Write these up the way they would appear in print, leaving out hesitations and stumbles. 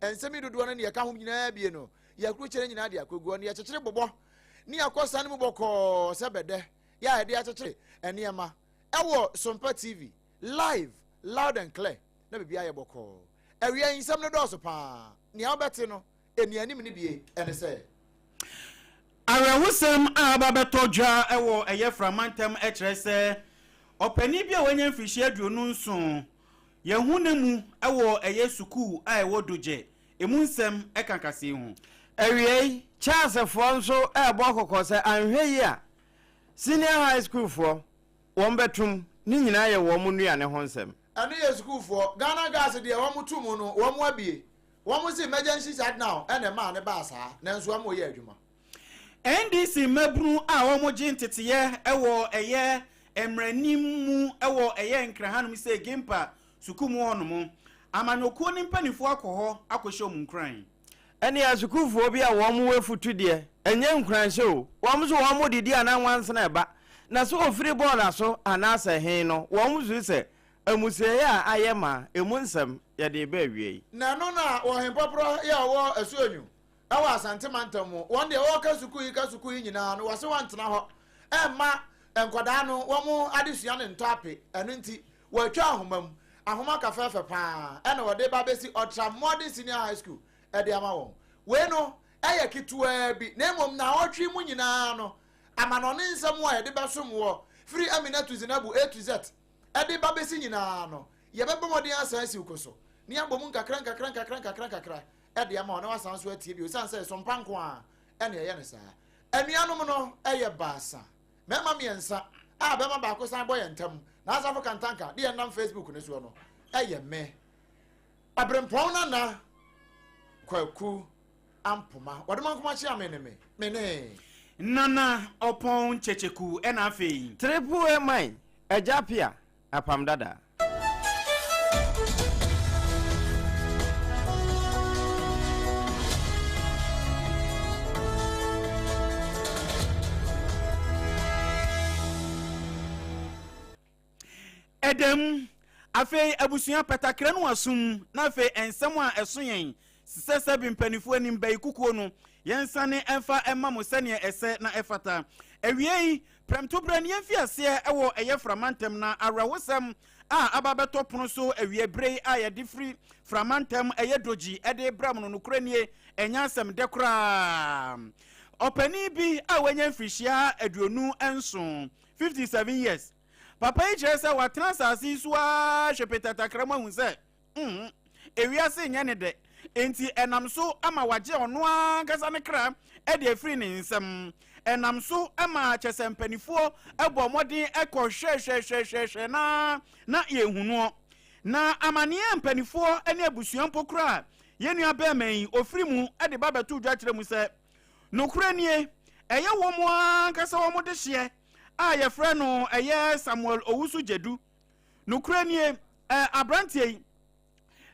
Nsɛm yi dodoɔ no ne ɛka ho nyinaa bie no, yɛakrukyɛ no nyinaa de akɔguɔ, ne yɛkyekyere bobɔ ne yɛakɔ sane mu bɔkɔɔ sɛ bɛdɛ yɛ a yɛde akyekyere nneɛma ɛwɔ Sompa TV live, loud and clear, na biribiara yɛ bɔkɔɔ. Awia yi nsɛm no dɔɔso paa, nea wobɛte no nnianim no bie ɛne sɛ. Awerɛhosɛm a aba abɛtɔ dwa wɔ ɛyɛ Frama ntam kyerɛ sɛ ɔpanin bi a wanya mfirihyia 27, yɛahu ne mu wɔ ɛyɛ sukuu a ɛwɔ Dogye, emu nsɛm ka kaseɛ ho. Awiei, Charles foɔ nso rebɔ kɔkɔ sɛ anhwɛ yie a, Senior High School foɔ, wɔn bɛtom, ne nyinaa yɛ wɔn nnuane ho nsɛm. Ɛno yɛ sukuufoɔ. Ghana Gas deɛ wɔn to mu no wɔn abue. Wɔn se emergency shutdown ɛna ɛmaa no baa saa nanso wɔn reyɛ adwuma. NDC mmabunu a wɔgye nteteyɛ wɔ ɛyɛ mmaranim mu wɔ ɛyɛ Nkran hanom sɛ Gimpa sukuu mu hɔnom, amanyɔkuo no mpaninfoɔ akɔ hɔ akɔhyɛ wɔn nkuran. Ɛnneɛ asukuufoɔ bi a wɔn wɔ afutu deɛ, ɛnyɛ nkuranhyɛ o, wɔn nso wɔn didi anaa nwansena ɛba, na sɛ wɔfiri bɔɔla so anaasɛ he no, wɔn sui sɛ amusieeɛ a ayɛ ma, emu nsɛm, yɛde reba awiei. Na ɛno na Ɔhempɔporɔ yi a ɔwɔ Asuonwu wɔ Asante mantam mu, wɔn deɛ wɔka sukuu yi ka sukuu yi nyinaa no, wɔse wɔntena hɔ mma nkwadaa no wɔn adesua no ntɔ ape, ɛno nti wɔatwa ahoma mu, ahoma kafɛɛfɛ pa ara na wɔde ba abɛsi Ɔtra Modern Senior High School de ama wɔn. Wei no yɛ ketewaa bi, na mmom naawɔtwe mu nyinaa no, amanɔne nsɛm a yɛde bɛsom wɔ firi Aminatu Zinabu A to Z de ba bɛsi nyinaa no, yɛbɛbɔ mmɔden asan asiw ko so na yɛabɔ mu nkakra nkakra nkakra nkakra nkakra de ama wo na wasan nso atie bio, ɛsiane sɛ ɛsompa nko ara na ɛyɛ no saa. Anuanom no yɛ baasa, mmarima mmiɛnsa a barima baako san bɔ yɛn ntam, na Asafo Kantanka de yɛn nam Facebook no soɔ no yɛ me. Ɔberempɔn Nana Kwaku Ampoma, wɔde mankoma kyea me ne me, me ne. Nana Ɔpɔn Kyekyeku ɛna afei. Triple A man, Agya Apia, Apam Dada. Ɛda mu. Afei abusua pɛtakra no asom, na afei nsɛm a ɛso yɛn sɛ sɛbe mpanimfoɔ anim bɛyi kukuo no, yɛnsane mfa mma mo sɛdeɛ ɛsɛ na ɛfata. Awiei, prɛmtoberɛ no yɛmfi aseɛ wɔ ɛyɛ Frama ntam na awerɛhosɛm a aba abɛtɔ pono so awia berɛ yi a yɛde firi Frama ntam ɛyɛ Dogyi de rebrɛ mo no, nokorɛ nie, ɛnyɛ asɛm dɛ koraa. Ɔpanin bi a wanya mfirihyia 27, 57 years, papa yi kyerɛ sɛ watena asase yi so ara hwɛ petatakra mu ahu sɛ mm, ewiase nyɛ ne dɛ, enti ɛnam so ama wagye ɔno ankasa ne kra de afiri ne nsam. Ɛnam so ma kyɛ sɛ mpanimfoɔ bɔ mmɔden kɔ hwɛhwɛhwɛhwɛ na na yɛnhu noɔ. Na amaneɛ a mpanimfoɔ ne abusua mpo koraa yɛn nua bɛrima yi ofiri mu de ba bɛto dwa kyerɛ mu sɛ nokorɛ nie, ɛyɛ wɔn ankasa wɔn dehyeɛ a yɛfrɛ no ɛyɛ Samuel Owusu Gyedu. Nokorɛ nie, ɛ, aberanteɛ yi,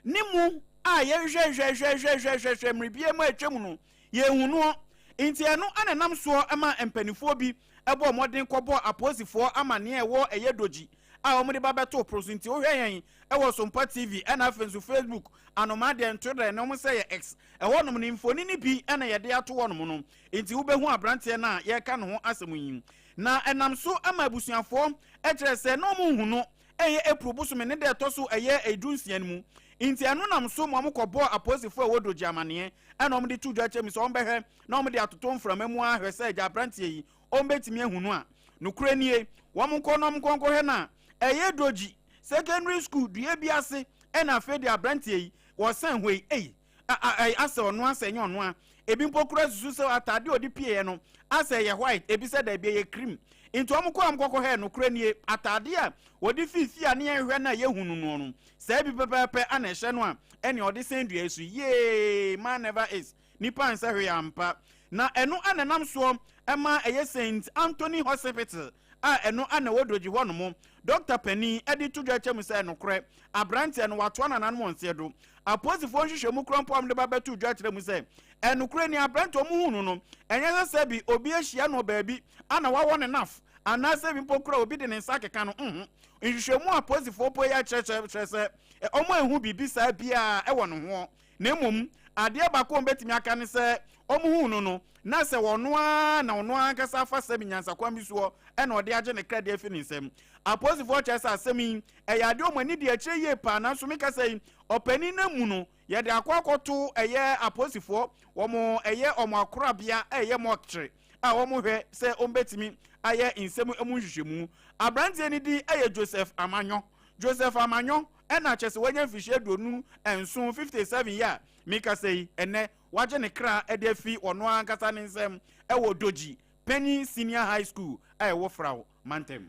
ne mu a yɛhwehwɛhwɛhwɛhwɛhwɛ mmerɛ mu a atwa mu no, yɛnhu noɔ. Nti ɛno ana nam soɔ ma mpanimfoɔ bi bɔɔ mmɔden kɔbɔɔ apolisifoɔ amanneɛ a ɛwɔ ɛyɛ Dogyi a wɔde ba bɛtoo poro so. Nti wohwɛ yɛn wɔ Sompa TV ɛna afei nso Facebook, Anomaa deɛ nto dɛ na wɔn sɛ yɛ X. Ɛhɔnom no mfoni no bi na yɛde ato hɔnom no. Nti wobɛhu aberanteɛ no a yɛreka ne ho asɛm yi. Na ɛnam so ma abusuafoɔ kyerɛ sɛ na wɔn nhu no ɛyɛ April bosome ne da ɛtɔ so ɛyɛ 16 no mu. Nti ɛno nam so ma wɔkɔbɔɔ apolisifoɔ a ɛwɔ Dogye amaneɛ ɛna wɔde to dwa kyerɛ mu sɛ wɔbɛhwɛ na wɔde atoto mframa mu ahwɛ sɛ agya aberanteɛ yi wɔbɛtumi ahu no a. Nokorɛ nie, wɔn nkɔ na wɔn nkɔ nkɔhwɛ no a, ɛyɛ Dogye Secondary School dua bi ase ɛna afei deɛ aberanteɛ yi wɔsɛn hɔ yi, ei, asɛ ɔno asɛ ɛnyɛ ɔno a. Ebi mpo koraa susu sɛ ataade a ɔde pieeɛ no asɛ ɛyɛ white, ebi sɛ daabi ɛyɛ cream. Nti wɔn kɔ a wɔn kɔkɔ hɛɛ nokorɛ nie, ataade a wɔde fii fie a ne yɛn hwɛ no a yɛhu no noɔ no, saa bi pɛpɛɛpɛ ana ɛhyɛ no a ɛne ɔde sɛn dua yi so. Yee! Man never is. Nipa nsɛ hwee ampa. Na ɛno ana ɛnam soɔ ɛma ɛyɛ Saint Anthony Hospital a ɛno ana ɛwɔ Dodzi hɔ nom, dɔkta panin de to dwa kyɛ mu sɛ nokorɛ, aberanteɛ no watoa nananom wɔn nseɛ do. Apolisifoɔ nhwehwɛmu korɔ mpo a wɔde ba bɛtoo dwa kyerɛ mu sɛ ɛnokorɛ ni, aberanteɛ wɔn huu no no, ɛnyɛ sɛ sɛbi obi ahyia no wɔ baabi ana wawɔ no naf, anaa sɛbi mpo koraa obi de ne nsa akeka no, nho. Nhwehwɛmu a apolisifoɔ mpo yɛ kyerɛ kyerɛ sɛ wɔn anhu biribi saa biara wɔ ne hoɔ. Na mmom adeɛ baako a wɔbɛtumi aka ne sɛ wɔhuu no no, na sɛ ɔno ara na ɔno ankasa afa sɛbi nyansakwan bi soɔ ɛna ɔde agye ne kra de afi ne nsam. Apolisifoɔ kyerɛ sɛ asɛm yi ɛyɛ adeɛ wɔn ani di akyire yie paa, nanso meka sɛ yi ɔpanin no amu no yɛde akɔ akɔto ɛyɛ apolisifoɔ wɔn ɛyɛ wɔn akorabea ɛyɛ mɔkyere a wɔn hwɛ sɛ wɔn bɛtumi ayɛ nsɛm mu nhwehwɛmu. Aberanteɛ no din ɛyɛ Joseph Amanyo. Joseph Amanyo ɛna kyerɛ sɛ wanya mfihyia 27, 57 yi a meka sɛ yi ɛnɛ wagye ne kra ɛde afi ɔno ankasa ne nsam ɛwɔ Dogyi Panyin Senior High School a ɛwɔ Fraw mantam.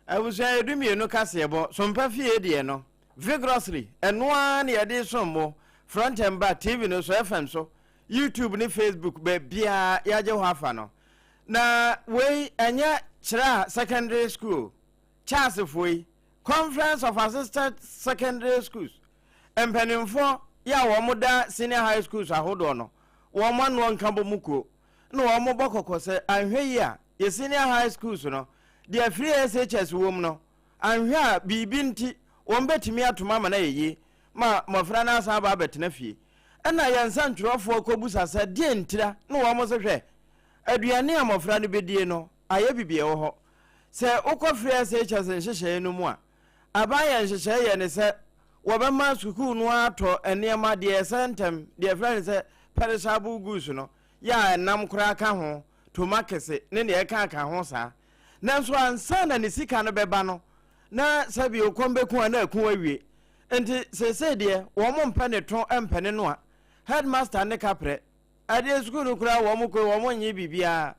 Abusua yɛ 12 kaseɛbɔ sompa fie deɛ no vigorously ɛno ara na yɛde som mo front and back, TV no so, FM so, YouTube ne Facebook, baabiara yɛagye hɔ afa no. Na wei ɛnyɛ kyerɛ a secondary school CHASSfoɔ yi, Conference of Assisted Secondary Schools mpanimfoɔ yɛ a wɔn da senior high schools ahodoɔ no wɔn anoɔ nka bɔ mu kuo na wɔn bɔ kɔkɔ sɛ anhwɛ yi a yɛ senior high schools no deɛ free SHS wɔ mu no, anhwɛ a biribi nti wɔn bɛtumi atom ama no ayɛ yie ma mmɔfra no asan aba abɛtena fie. Ɛna yɛn nsɛntwerɛfoɔ kɔbusa sɛ deɛ ntira na wɔn se hwɛ, aduane a mmɔfra no bɛdie no ayɛ bibi ɛwɔ hɔ. Sɛ wokɔ free SHS nhyehyɛeɛ no mu a, aban yɛ nhyehyɛeɛ yɛ ne sɛ wɔbɛma sukuu no atɔ nneɛma deɛ ɛsɛ ntɛm, deɛ ɛfrɛ no sɛ perishable goods no, yɛ a ɛnam koraa ka ho, tomakese ne deɛ ɛka ka ho saa. Nanso ansa na ne sika no bɛba no, na sɛbi okɔm bɛku a na aku awie. Nti seesei deɛ wɔn mpɛ ne to mpɛ ne noa. Headmaster ne kaprɛ. Adeɛ sukuu no koraa wɔn kɔ wɔn nye biribiara.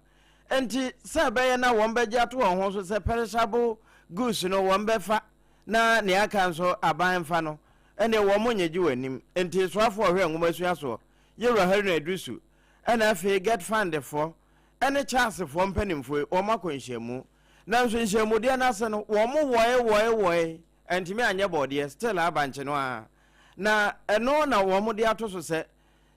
Nti sɛ ɛbɛyɛ na wɔn bɛgye ato wɔn ho so sɛ perishable goods no wɔn bɛfa na nea aka nso aban mfa no, ɛnneɛ wɔn nyegye wɔn anim. Nti soafoɔ ɔhwɛ nwoma sua soɔ, Yewura Haruna Iddrisu, ɛna afei GETFund foɔ ɛne CHASS foɔ mpanimfoɔ yi wɔn akɔ nhyiamu. Nanso nhyiamudeɛ no ase no wɔn wɔe wɔe wɔe ɛntumi anyɛ bɔɔdeɛ, still abankye no ara. Na ɛno na wɔn de ato so sɛ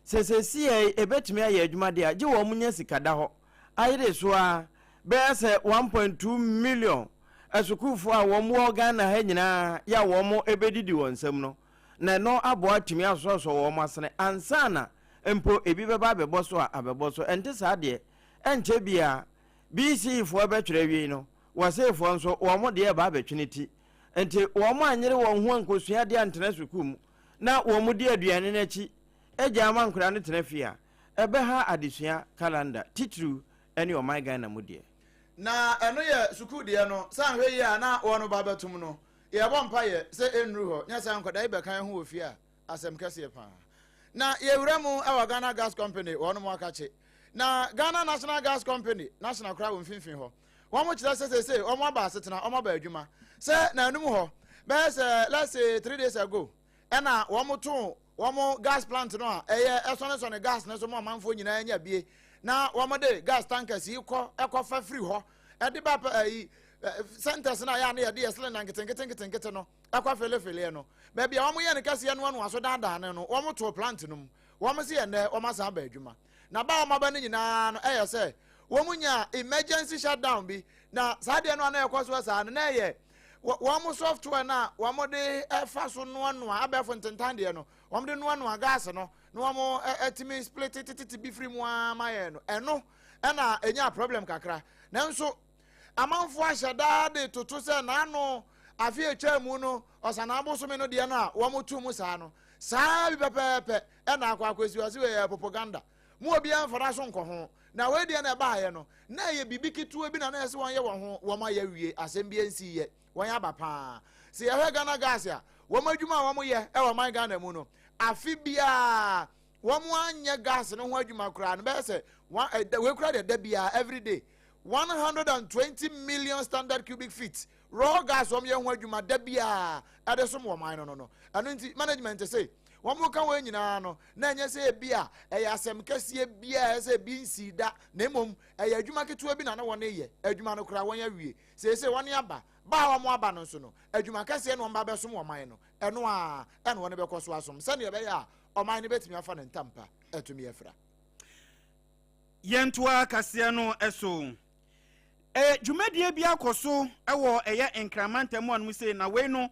sɛ seesei ɛbɛtumi ayɛ adwuma deɛ a, gye wɔn nya sika da hɔ ayere so ara bɛyɛ sɛ 1.2 million asukuufoɔ a wɔn wɔ Ghana ha nyinaa yɛ a wɔn ɛbɛdidi wɔn nsam no, na ɛno aboa atumi asosɔsosɔ wɔn asene ansa na mpo ebi bɛba abɛbɔ so a abɛbɔ so. Ɛnte saa deɛ, ɛnkyɛ biara BCE foɔ bɛtwerɛ awiei no, wɔseefoɔ nso wɔn deɛ ɛba abɛtwene ti. Nti wɔn anyere wɔn ho ankɔsua adeɛ antena sukuu mu na wɔn di aduane no akyi agya ama nkwadaa no tena fie a, ɛbɛha adesua kalanda titiriw ne ɔman Ghana mu deɛ. Na ɛno yɛ sukuu deɛ no, sɛ anhwɛ yie a na wɔn ba bɛtom no. Yɛbɔ mpaeɛ sɛ ɛnnuru hɔ, nyɛ saa nkwadaa yi bɛka yɛn ho wɔ fie a, asɛm kɛseɛ paa. Na yɛwura mu wɔ Ghana Gas Company, wɔn mo akakye. Na Ghana National Gas Company, national koraa wɔ mfimfini hɔ. Wɔn kyerɛ sɛ seesei wɔn aba asetena, wɔn aba adwuma. Sɛ naanum hɔ, bɛyɛ sɛ let's say 3 days ago, ɛna wɔn to wɔn gas plant no a ɛyɛ ɛsɔnesɔne gas no so ma ɔmanfoɔ nyinaa nya bie, na wɔn de gas tankers yi kɔ ɛkɔfa firi hɔ ɛde ba pɛ ɛyi centers no a yɛ a ne yɛde yɛ cylinder nketenkete nketenkete no ɛkɔ felefeleɛ no, baabi a wɔn yɛ no kɛseɛ no anoa so daadaa no, wɔn to plant no mu. Wɔn si yɛ nnɛ wɔn asan aba adwuma, na ba a wɔn aba no nyinaa no ɛyɛ sɛ wɔn nya emergency shutdown bi. Na saa deɛ no a na ɛkɔ so saa no, na ɛyɛ wɔn software no a wɔn de ɛfa so noanoa abɛɛfo ntentan deɛ no, wɔn de noanoa gas no na wɔn ɛtumi split tete bi firi mu ama yɛn no, ɛno ɛna enya problem kakra. Nanso amanfoɔ ahyɛ daa de toto sɛ n'ano afe atwa mu no ɔsan abosome no deɛ no a wɔn to mu saa no saa bi pɛpɛɛpɛ ɛna akɔ akɔsi ɔsi wɔ yɛ propaganda mu, obiara mfara so nkɔ ho. Na wei deɛ na ɛbaayɛ no na ɛyɛ biribi ketewa bi na na ɛsɛ wɔn yɛ wɔn ho wɔn ayɛ wie, asɛm bi nsi yɛ wɔn aba paa. Sɛ yɛhwɛ Ghana Gas a, wɔn adwuma a wɔn yɛ ɛwɔ man Ghana mu no, afe biara wɔn anyɛ gas no ho adwuma koraa no bɛyɛ sɛ wɔn ɛda wei koraa deɛ, da biara, every day, 120 million standard cubic feet raw gas wɔn yɛ ho adwuma da biara ɛde som wɔn man no. Ɛno nti management sɛ wɔn ka wɔn nyinaa no na ɛnyɛ sɛ ebi a ɛyɛ asɛm kɛseɛ biara ɛsɛ ebi nsi da, na mmom ɛyɛ adwuma ketewa bi na ne wɔn yɛ adwuma no koraa wɔn awie. Seesei wɔn aba ba a wɔn aba no nso no, adwuma kɛseɛ na wɔn ba bɛsom wɔn man no, ɛno a ɛna wɔn bɛkɔ so asom sɛnea ɛbɛyɛ a ɔman no bɛtumi afa ne ntampa ɛtumi afira. Yɛntoa kaseɛ no so. Dwumadie bi akɔ so wɔ ɛyɛ Nkramantam anom sei, na wei no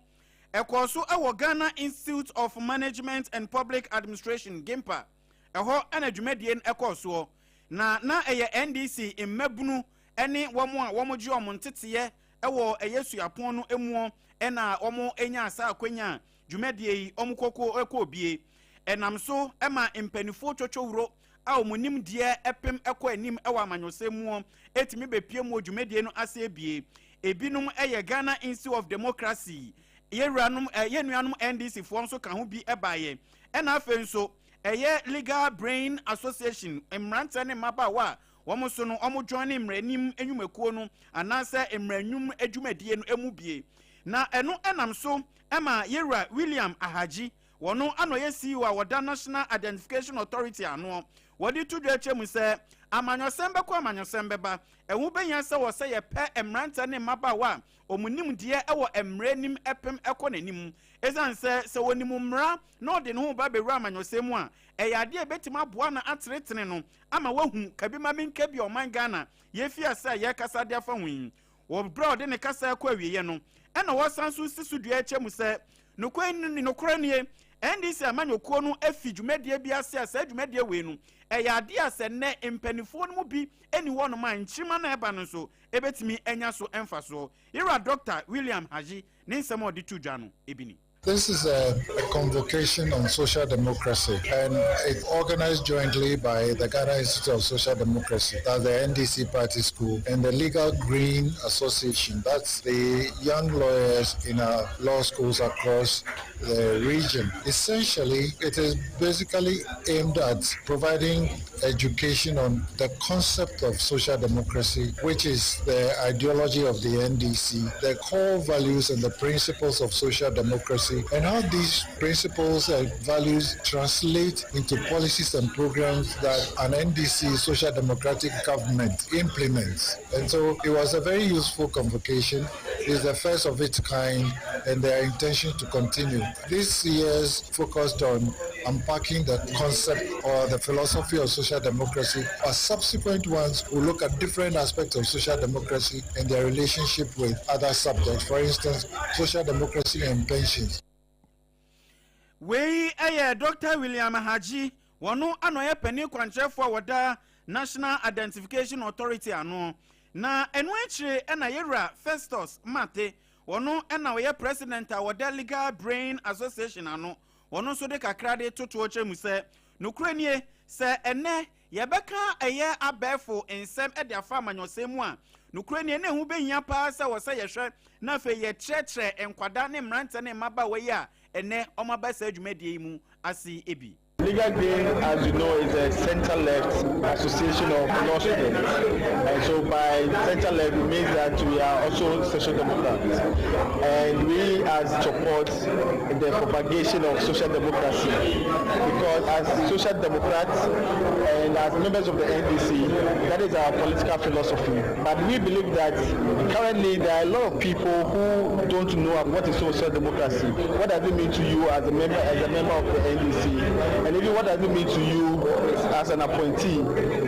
Ɛkɔɔ so wɔ Ghana Institute of Management and Public Administration, GIMPA, ɛhɔ na dwumadie no kɔɔ soɔ. Na na ɛyɛ NDC mmabunu ne wɔn a wɔgye wɔn nteteɛ wɔ ɛyɛ suapɔn no muɔ na wɔnyaa saa akwanya a dwumadie yi wɔn kɔkɔ kɔɔ bie. Ɛnam so ma mpaninfoɔ twotwowuro a wɔn nimdeɛ pem kɔ anim wɔ amanyɔsɛm muɔ tumi bɛpue mu wɔ dwumadie no ase bie. Ebinom yɛ Ghana Institute of Democracy, yɛwuranom, yɛn nuanom NDC foɔ nso ka ho bi baeɛ. Ɛna afei nso ɛyɛ Legal Brain Association, mmeranteɛ ne mmabaawa a wɔn nso no wɔn join mmaranim nnwumakuo no anaasɛ mmaranwum dwumadie no mu bie. Na ɛno nam so ma yɛwura William Ahagye, wɔno ana ɔyɛ CEO a wɔda National Identification Authority anoɔ, wɔde to dwa kyerɛ mu sɛ amanyɔsɛm bɛkɔ amanyɔsɛm bɛba, ɛho bɛhia sɛ wɔ sɛ yɛpɛ mmeranteɛ ne mmabaawa a wɔn nimdeɛ wɔ mmaranim pem kɔ n'anim. Ɛsiane sɛ sɛ wɔnim mmara na ɔde ne ho reba abɛwura amanyɔsɛm mu a, ɛyɛ adeɛ a ɛbɛtumi aboa no atenetene no ama wahu kabi-ma-menka-bi a ɔman Ghana yɛafi ase a yɛrekasa de afa ho yi. Wɔ berɛ a ɔde ne kasa rekɔ awieeɛ no, ɛna ɔresan nso resi so dua rekyɛ mu sɛ, Nokorɛ nie, NDC amanyɔkuo no afi dwumadie bi ase a saa dwumadie wei no, ɛyɛ adeɛ a sɛ nnɛ mpaninfoɔ no mu bi nni hɔnom a, nkyirimma no a ɛba no nso bɛtumi anya so mfasoɔ. Yɛwura Dɔkta William Haji ne nsɛm a ɔde too dwa no bi ni. This is a, a, convocation on social democracy, and it's organized jointly by the Ghana Institute of Social Democracy, that's the NDC Party School, and the Legal Green Association, that's the young lawyers in our law schools across the region. Essentially, it is basically aimed at providing education on the concept of social democracy, which is the ideology of the NDC, the core values and the principles of social democracy, and how these principles and values translate into policies and programs that an NDC social democratic government implements. And so it was a very useful convocation. It's the first of its kind, and their intention to continue. This year's focused on unpacking the concept or the philosophy of social democracy. Our subsequent ones will look at different aspects of social democracy and their relationship with other subjects. For instance, social democracy and pensions. Wei yɛ Dɔkta William Ahadzi, wɔno ana ɔyɛ panin kwankyerɛfoɔ a wɔda National Identification Authority ano. Na ɛno akyire na yɛwura Festus Mate, wɔno na ɔyɛ President a wɔda Legal Brain Association ano, wɔno nso de kakra de totoɔ kyerɛ mu sɛ, nokorɛ nie, sɛ ɛnnɛ yɛbɛka ɛyɛ abɛɛfo nsɛm de afa amanyɔsɛm mu a, nokorɛ nie na ɛho bɛhia paa sɛ wɔ sɛ yɛhwɛ na afei yɛkyerɛkyerɛ nkwadaa ne mmeranteɛ ne mmabaawa yi a ɛnnɛ wɔaba saa dwumadie yi mu ase bi. Legal Green, as you know, is a center-left association of law students. And so by center-left, it means that we are also social democrats. And we as support the propagation of social democracy. Because as social democrats and as members of the NDC, that is our political philosophy. But we believe that currently there are a lot of people who don't know what is social democracy. What does it mean to you as a member, as a member of the NDC? And even what does it mean to you as an appointee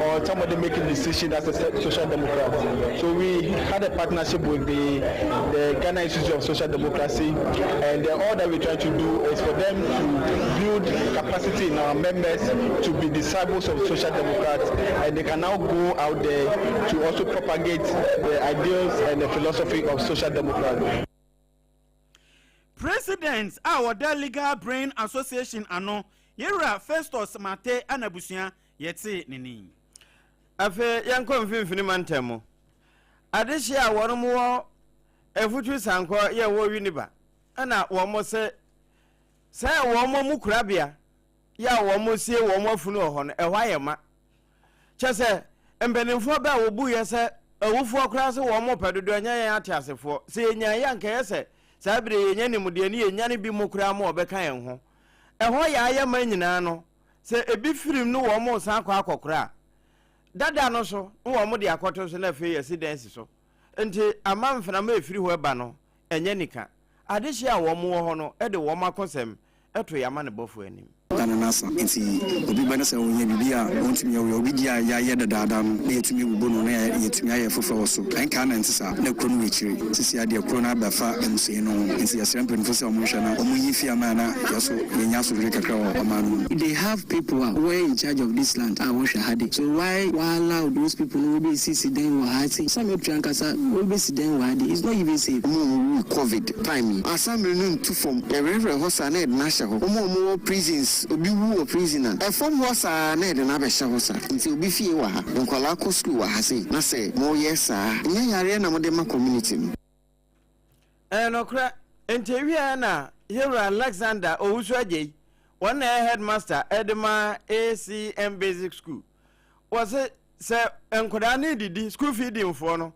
or somebody making decision as a social democrat? So we had a partnership with the, the Ghana Institute of Social Democracy, and all that we try to do is for them to build capacity in our members to be disciples of social democrats, and they can now go out there to also propagate the ideals and the philosophy of social democrats. President a ɔda Legal Brain Association ano, Yewura Festus Mate Anabusua, yɛtee ne nne. Afei yɛnkɔ mfimfini mantam mu. Adehye a wɔn wɔ Afutu Sankɔ yɛ wɔ Winneba na wɔn se sɛ wɔn mu korabea yɛ a wɔn sie wɔn afunu wɔ hɔ no ɛhɔ ayɛ ma. Kyɛ sɛ mpanimfoɔ bɛ a wɔbuiɛ sɛ awufoɔ koraa sɛ wɔn pɛ dodoɔ ɛnyɛ yɛn ateasefoɔ. Sɛ yɛnyaeɛ a anka ɛyɛ sɛ saa berɛ yi yɛnya nimdeɛ ne yɛnyane bi mo koraa ma wɔbɛka yɛn ho. Ɛhɔ yɛ ayɛ ma nyinaa no, sɛ ebi firim no wɔn resan akɔ akɔkora a, dada no so na wɔn de akɔto so na afei yɛasi dan asi so. Nti ama mframa a ɛfiri hɔ ba no ɛnyɛ nika. Adehyeɛ a wɔn wɔ hɔ no de wɔn akosɛm to yɛn amanebɔfoɔ anim. Na no asa. Nti obi bɛ no sɛ ɔhia biribi a ɔntumi yɛ, obi di a yɛayɛ dadaada no na yɛtumi abubu no na yɛtumi ayɛ foforɔ wɔ so. Ɛnka na nte saa na kuro no wɔ akyire. Sisi adeɛ, kuro no abɛfa amusɛi no ho, nti yɛsrɛ mpanimfoɔ sɛ ɔmo nhwɛ na ɔmo yi fi ama na yɛso yɛnya asomdwe kakra wɔ ɔman no mu. They have people who were in charge of this land a wɔhwɛ ha de, so why allow those people no wɔbɛsisi dan wɔ ha? Sɛ cemetery ankasa wɔbɛsi dan wɔ ha de, it's not even safe. Ɔmo a ɔmo wu COVID time yi, assembly no ntu fam, yɛwerɛwerɛ hɔ saa na yɛde no ahyɛ hɔ. Ɔmo a ɔmo wɔ prisons, obi wu wɔ prison a, ɛfam hɔ saa na yɛde no abɛhyɛ hɔ saa. Nti obi fie wɔ ha, nkwadaa kɔ school wɔ ha sei, na sɛ moyɛ saa, nyɛ yareɛ na mode ma community no? Ɛyɛ nokorɛ. Nti ewiɛ na yɛwura Alexander Owusu Agyei, wɔn na ɛyɛ headmaster ɛde ma ACM Basic School. Wɔse sɛ nkwadaa no didi, school feedingfoɔ no,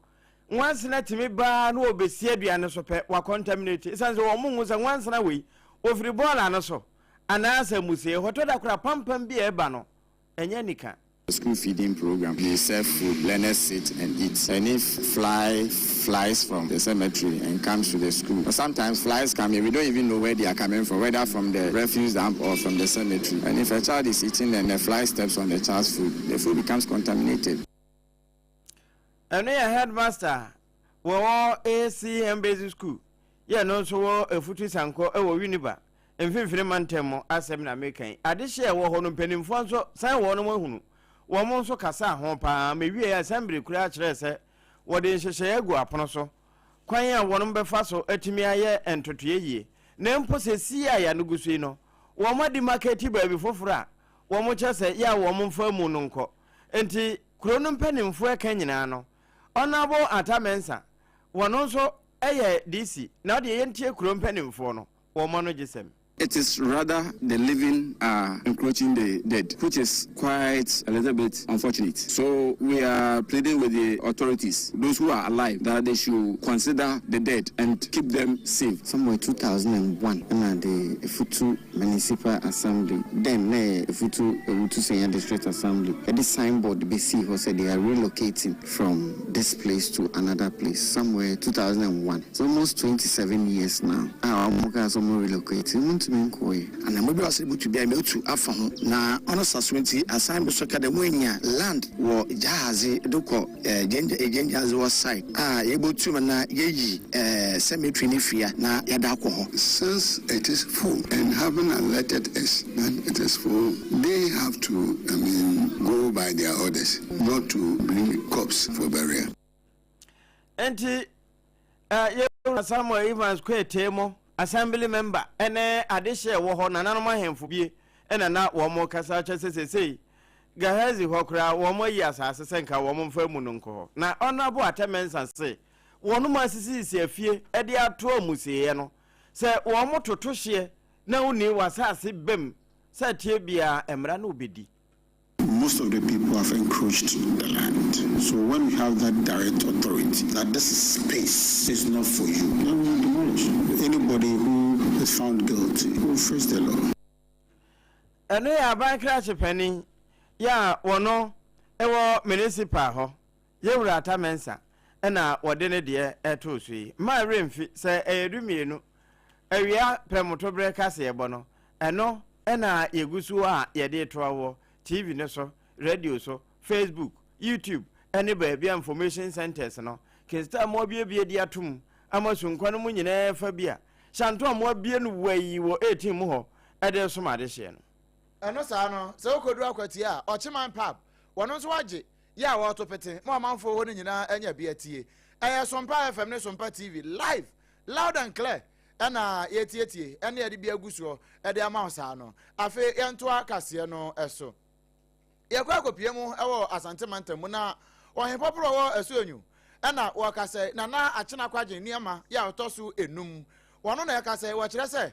nwansena tumi baa na wɔbɛsi aduane so pɛ, wacontaminate. Ɛsiane sɛ wɔn mo nhu sɛ nwansena wei wɔfiri bɔɔla no so anaasɛ musie hɔ, tɔ da kora pampam bi a ɛba no ɛnyɛ nika. School feeding program. We serve food, learners sit and eat. And if fly flies from the cemetery and comes to the school, sometimes flies come here, we don't even know where they are coming from, whether from the refuse dump or from the cemetery. And if a child is eating and the fly steps on the child's food, the food becomes contaminated. Ɛno yɛ headmaster wɔwɔ ACM Basic School, yɛ no nso wɔ Efutu Sankɔ ɛwɔ Winneba mfimfini mantam mu asɛm na meka yi. Adehyeɛ ɛwɔ hɔ no, mpanimfoɔ nso san wɔn mo ahunu, wɔn nso kasa ho paa. Mewie assembly koraa kyerɛ sɛ wɔde nhyehyɛeɛ agu apono so kwan a wɔn bɛfa so atumi ayɛ ntotoeɛ yie, na mpo sɛ sie a yɛano gu so yi no, wɔn adi market baabi foforɔ a wɔn kyerɛ sɛ yɛ a wɔn mfa mu no nkɔ. Nti kuro no mpanimfoɔ ɛka nyinaa no, Honourable Ata Mensa, wɔn nso ɛyɛ DC, na ɔde yɛntie kuro mpanimfoɔ no wɔn ano gye sɛm. It is rather the living are encroaching the dead, which is quite a little bit unfortunate. So we are pleading with the authorities, those who are alive, that they should consider the dead and keep them safe. Somewhere 2001 ɛna the Efutu Municipal Assembly, then na yɛ Efutu Ewutu Senya District Assembly, ɛde signboard bɛsii hɔ sɛ they are relocating from this place to another place. Somewhere 2001, it's almost 27 years now a wɔn kaa sɛ wɔn relocate, wɔn ntumi nkɔɛ. Anamɔ bi a wɔsɛ butu bia mɛtu afa ho na ɔno sa so, nti asan bi so ka dɛ wɔanya land wɔ gyaadze de kɔ gyɛngyadze wɔ side a yɛbɛtum na yɛyi cemetery ne fia na yɛda akɔ hɔ. Since it is full and having alerted us that it is full, they have to, I mean, go by their orders, not to bring corpse for burial. Nti yɛwura Samuel Evans Kwetee mo, assembly member, ɛne adehyeɛ wɔ hɔ nananom ahemfo bie, ɛna na wɔn kasa kyɛ sɛ sesei Gahazi hɔ koraa wɔn ayi asase sɛ nka wɔn mfa mu no nkɔ hɔ. Na Honourable Ata Mensa se wɔn mu asisisi afie ɛde ato amusieɛ no sɛ wɔn toto hyeɛ na wonni wɔ asase bɛm sɛ tie biara mmara no wobɛdi. Most of the people have encroached the land. So when we have that direct authority that this space is not for you, then we will demolish. Anybody who is found guilty will face the law. Ɛno yɛ aban krakye panin yɛ a wɔno ɛwɔ municipal hɔ, yɛwura Ata Mensa, ɛna wɔde ne deɛ ɛtoo so yi. Mmaa werɛ sɛ ɛyɛ 12 awia prɛmotoberɛ kaseɛbɔ no, ɛno ɛna yɛgu so a yɛde toa wɔ TV no so, radio so, Facebook, YouTube ɛne baabi a information centers no kesta mo abiebie de atom ama sunkwa no mu nyinaa fa bi a hyɛnto a mo abie no wɔ wɔ 18 mu hɔ ɛde som adehyeɛ no. Ɛno saa no, sɛ wokɔduru Akwatia a, Ɔkyeman Pub, wɔno nso wagye yɛ a wɔreto pete ma ɔmanfoɔ hɔ no nyinaa anya bi atie. Ɛyɛ Sompa FM ne Sompa TV, live, loud and clear, ɛna yɛtietie ɛne yɛde bi agu soɔ ɛde ama wo saa no. Afei yɛntoa kaseɛ no ɛso. Yɛkɔ akɔpie mu ɛwɔ Asante mantam mu, na ɔhempɔporɔ wɔ Asuonyu ɛna wɔka sɛ Nana Akyena Kwagye nneɛma yɛ a ɔtɔ so enum, wɔno na yɛka sɛ wɔkyerɛ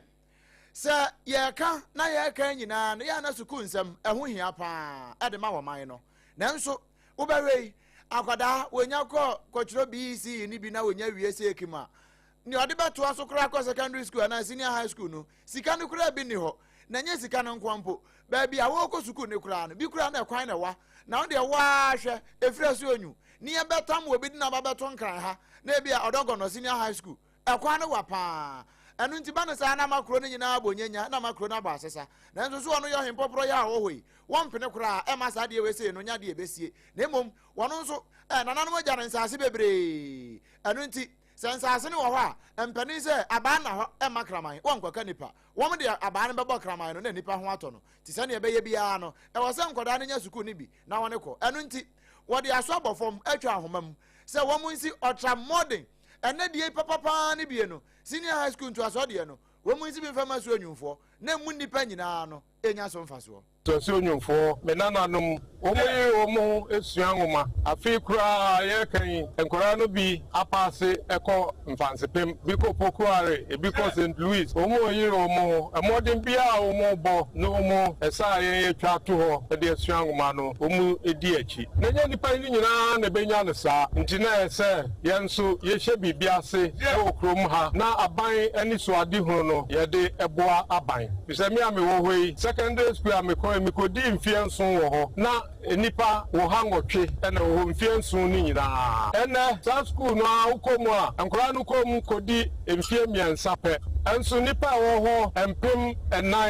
sɛ yɛreka na yɛreka nyinaa no, yɛa na sukuu nsɛm ɛho hia paa ɛde ma wɔ man no. Nanso wobɛhwɛ yi, akwadaa wɔnya kɔ kɔtwerɛ BECE ne bi na wɔnya wie sɛ ekim a, nea ɔde bɛtoa so koraa kɔ secondary school anaa senior high school no, sika no koraa bi nni hɔ. Na nyɛ sika no nko mpo, baabi a wɔrekɔ sukuu ne koraa no bi koraa na ɛkwan na ɛwa na wo deɛ waa hwɛ efiri so onyu ne yɛbɛtam wɔ bi de na ba bɛto Nkran ha na ebi a Ɔdɔgɔnɔ Senior High School, ɛkwan no wa paa. Ɛno nti ba no saa na ama kuro no nyinaa abɔ nyanya na ama kuro no abɔ asesa. Nanso so ɔno yɛ ɔhempɔporɔ yɛ a ɔwɔ hɔ yi? Wɔmpene koraa ɛmma saa adeɛ wei sei no nyɛ adeɛ a ɛbɛsie. Na mmom wɔn nso, eh, nananom agya no nsaase bebree. Ɛno nti, sɛ nsaase no wɔ hɔ a, mpanin sɛ abaa nna hɔ mma kraman, wɔnkɔka nnipa. Wɔn de abaa no bɛbɔ kraman no na nnipa ho atɔ no. Nti sɛdeɛ ɛbɛyɛ biara no, ɛwɔ sɛ nkwadaa no nya sukuu no bi na wɔne kɔ. Ɛno nti, wɔde aso abɔ fam atwa ahoma mu sɛ wɔn nsi ɔtra mmɔden. Ɛnnɛ deɛ yi papa paa ne bie no, senior high school ntoasoɔ deɛ no, wɔn nsi bi mfa mma asuo nnwumfoɔ na emu nnipa nyinaa no nya so mfasoɔ. Asuo nnwumfoɔ, me nananom, wɔn yere wɔn ho sua nwoma. Afei koraa a yɛreka yi, nkwadaa no bi apaase kɔ Mfantsipim, bi kɔ Pokuare, ebi kɔ St. Louis. Wɔn yere wɔn ho. Mmɔden biara a wɔbɔ ne wɔn ɛsɛ a yɛn yɛtwa ato hɔ de asua nwoma no, wɔn di akyi. Na ɛnyɛ nnipa yi nyinaa na ɛbɛnya no saa, nti na ɛyɛ sɛ yɛn nso yɛhyɛ biribi ase wɔ kurom ha na aban anisoadehunu no yɛde boa aban. Efisɛ me a mewɔ hɔ yi, secondary school a mekɔe, mekɔdii mfeɛ nson wɔ hɔ, na nnipa wɔ ha nwɔtwe na ɛwɔ hɔ mfeɛ nson no nyinaa. Ɛnnɛ, saa sukuu no ara wokɔ mu a, nkwadaa no kɔ mu kɔdi mfeɛ mmiɛnsa pɛ, nso nnipa a ɛwɔ hɔ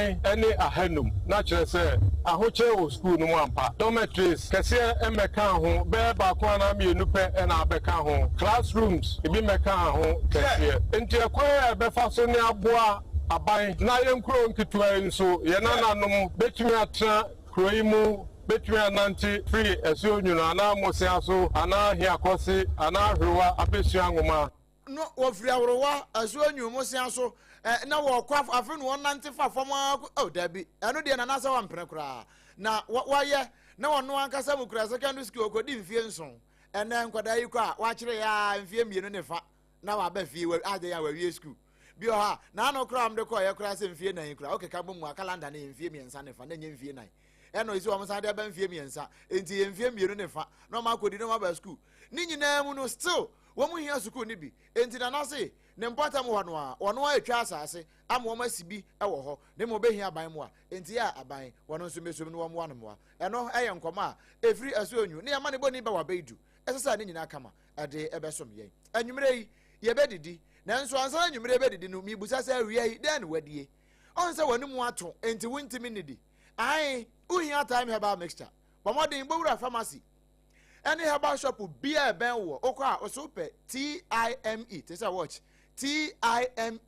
4500, na kyerɛ sɛ ahokyerɛ wɔ sukuu no mu ampa. Dormitories kɛseɛ mmɛkaa ho, bɛyɛ baako anaa mmienu pɛ na abɛka ho. Classrooms ebi mmɛkaa ho kɛseɛ. Enti ɛkwan a ɛbɛfa so ne aboa aban na yɛn nkuro nketewa yi nso, yɛn nananom bɛtumi atena kuro yi mu, bɛtumi anante firi Asuo Nwunu anaa Mmosea so anaa Ahiakɔse anaa Ahwerewa abɛsua nwoma. No wɔfiri Ahorowa asuo Nwunu Mmosea so na wɔkɔ afe no wɔnante fa fam ara kɔ oh dabi ɛno deɛ nana sɛ wampene koraa na wɔyɛ na ɔno ankasa mu kura secondary school ɔkɔdi mfie nson ɛnɛ nkwadaa yi kɔ a wakyerɛ yɛ a mfie mmienu ne fa na waba fie adɛn a wawie school bi wɔ hɔ a n'ano koraa wɔde kɔɔ yɛ koraa sɛ mfie nan koraa wokeka bɔ mu a kalanda no yɛ mfie mmiɛnsa ne fa na ɛnyɛ mfie nan ɛna ɔsi wɔn san de aba mfie mmiɛnsa nti yɛ mfie mmienu ne fa na wɔn akɔdi na wɔn aba sukuu ne nyinaa mu no still wɔn hia sukuu no bi nti nana se ne mpɔtam hɔ no a wɔn a atwa asase ama wɔn asi bi wɔ hɔ ne ma wɔbɛhia aban mu a nti yɛ aban wɔn nso mmɛsom no wɔn mmoa no mmoa ɛno ɛyɛ nkɔmɔ a ɛfiri ɛso onwu ne yɛma ne bɔni ba wabɛyi du ɛsɛ sɛ ne nyinaa kama ɛde ɛbɛsom yɛn anwummerɛ yi yɛbɛdidi nanso ansa na anwummerɛ yɛbɛdidi no mebisa sɛ awia yi dɛn na wadie ɔn sɛ w'anom ato enti wontumi nnidi ae wohia time herbal mixture bɔ mmɔden bɔwura pharmacy ɛne herbal shop bia ɛbɛn woɔ wokɔ a ɔso pɛ time te sɛ watch time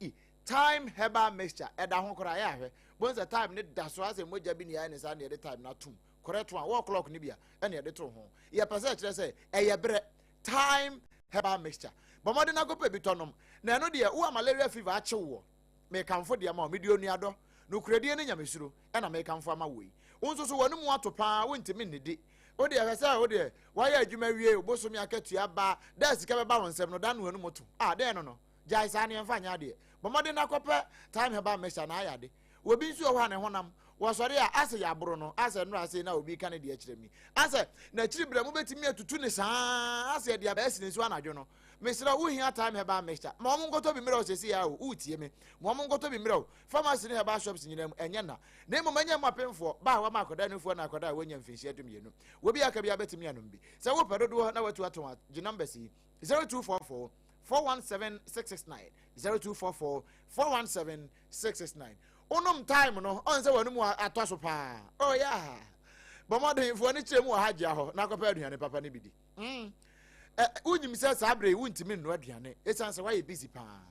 time herbal mixture ɛda ho koraa yɛ ahwɛ bohu sɛ time ne da so asɛ mogya bi ne ayɛ ne saa ne yɛde time no atom correct one wɔ clock no bi a ɛne yɛde to ho yɛpɛ sɛ ɛkyerɛ sɛ ɛyɛ berɛ time herbal mixture bɔ mmɔden na kɔpɛ bi tɔ nom na ɛno deɛ wo a malaria fever akye woɔ mekamfo deɛ ma wo mede onuadɔ nokorɛdie ne nyamesuro ɛna mekamfo ama wo yi wo nso so w'anomu ato paa wontumi nnidi wo deɛ hwɛ sɛ wo deɛ woayɛ adwuma wie wobosome akatua ba da sika bɛba wo nsɛm no da no anum to a dɛn no no gyae saa no yɛmfa nyɛ adeɛ bɔ mmɔden na kɔpɛ time herbal mixture na ayɛ ade Obi nso wɔ hɔ a ne honam wɔsɔre a asɛ yɛaboro no asɛ nnora ase na obi ka ne deɛ kyerɛ mi asɛ n'akyiri berɛ mobɛtumi atutu ne saa asɛ yɛde abɛɛ sene nsuo anadwo no mesrɛ wo hia time herbal mixture ma wɔn nkɔtɔ bi mmerɛ wo sɛsi a o wotie me ma wɔn nkɔtɔ bi mmerɛ wo pharmacy ne herbal shops nyinaa mu ɛnyɛ na na mmom ɛnyɛ mo apemfoɔ ba a wɔma akɔda nufoɔ na akɔda a wɔnya mfinhyia dumienu wɔbi aka bi abɛtumi anom bi sɛ wopɛ dodoɔ na watu atɔn a gye numbers yi 0244 417 669 0244 417 669 wonom time no ɔn sɛ w'anum atɔ so paa oh yeah bɔ mmɔden fo ani kyerɛ mu wɔ ha gyea hɔ na akɔpɛ aduane papa no bi di mm. Wonyim sɛ saa berɛ yi wontumi nnoa aduane ɛsiane sɛ woayɛ busy paa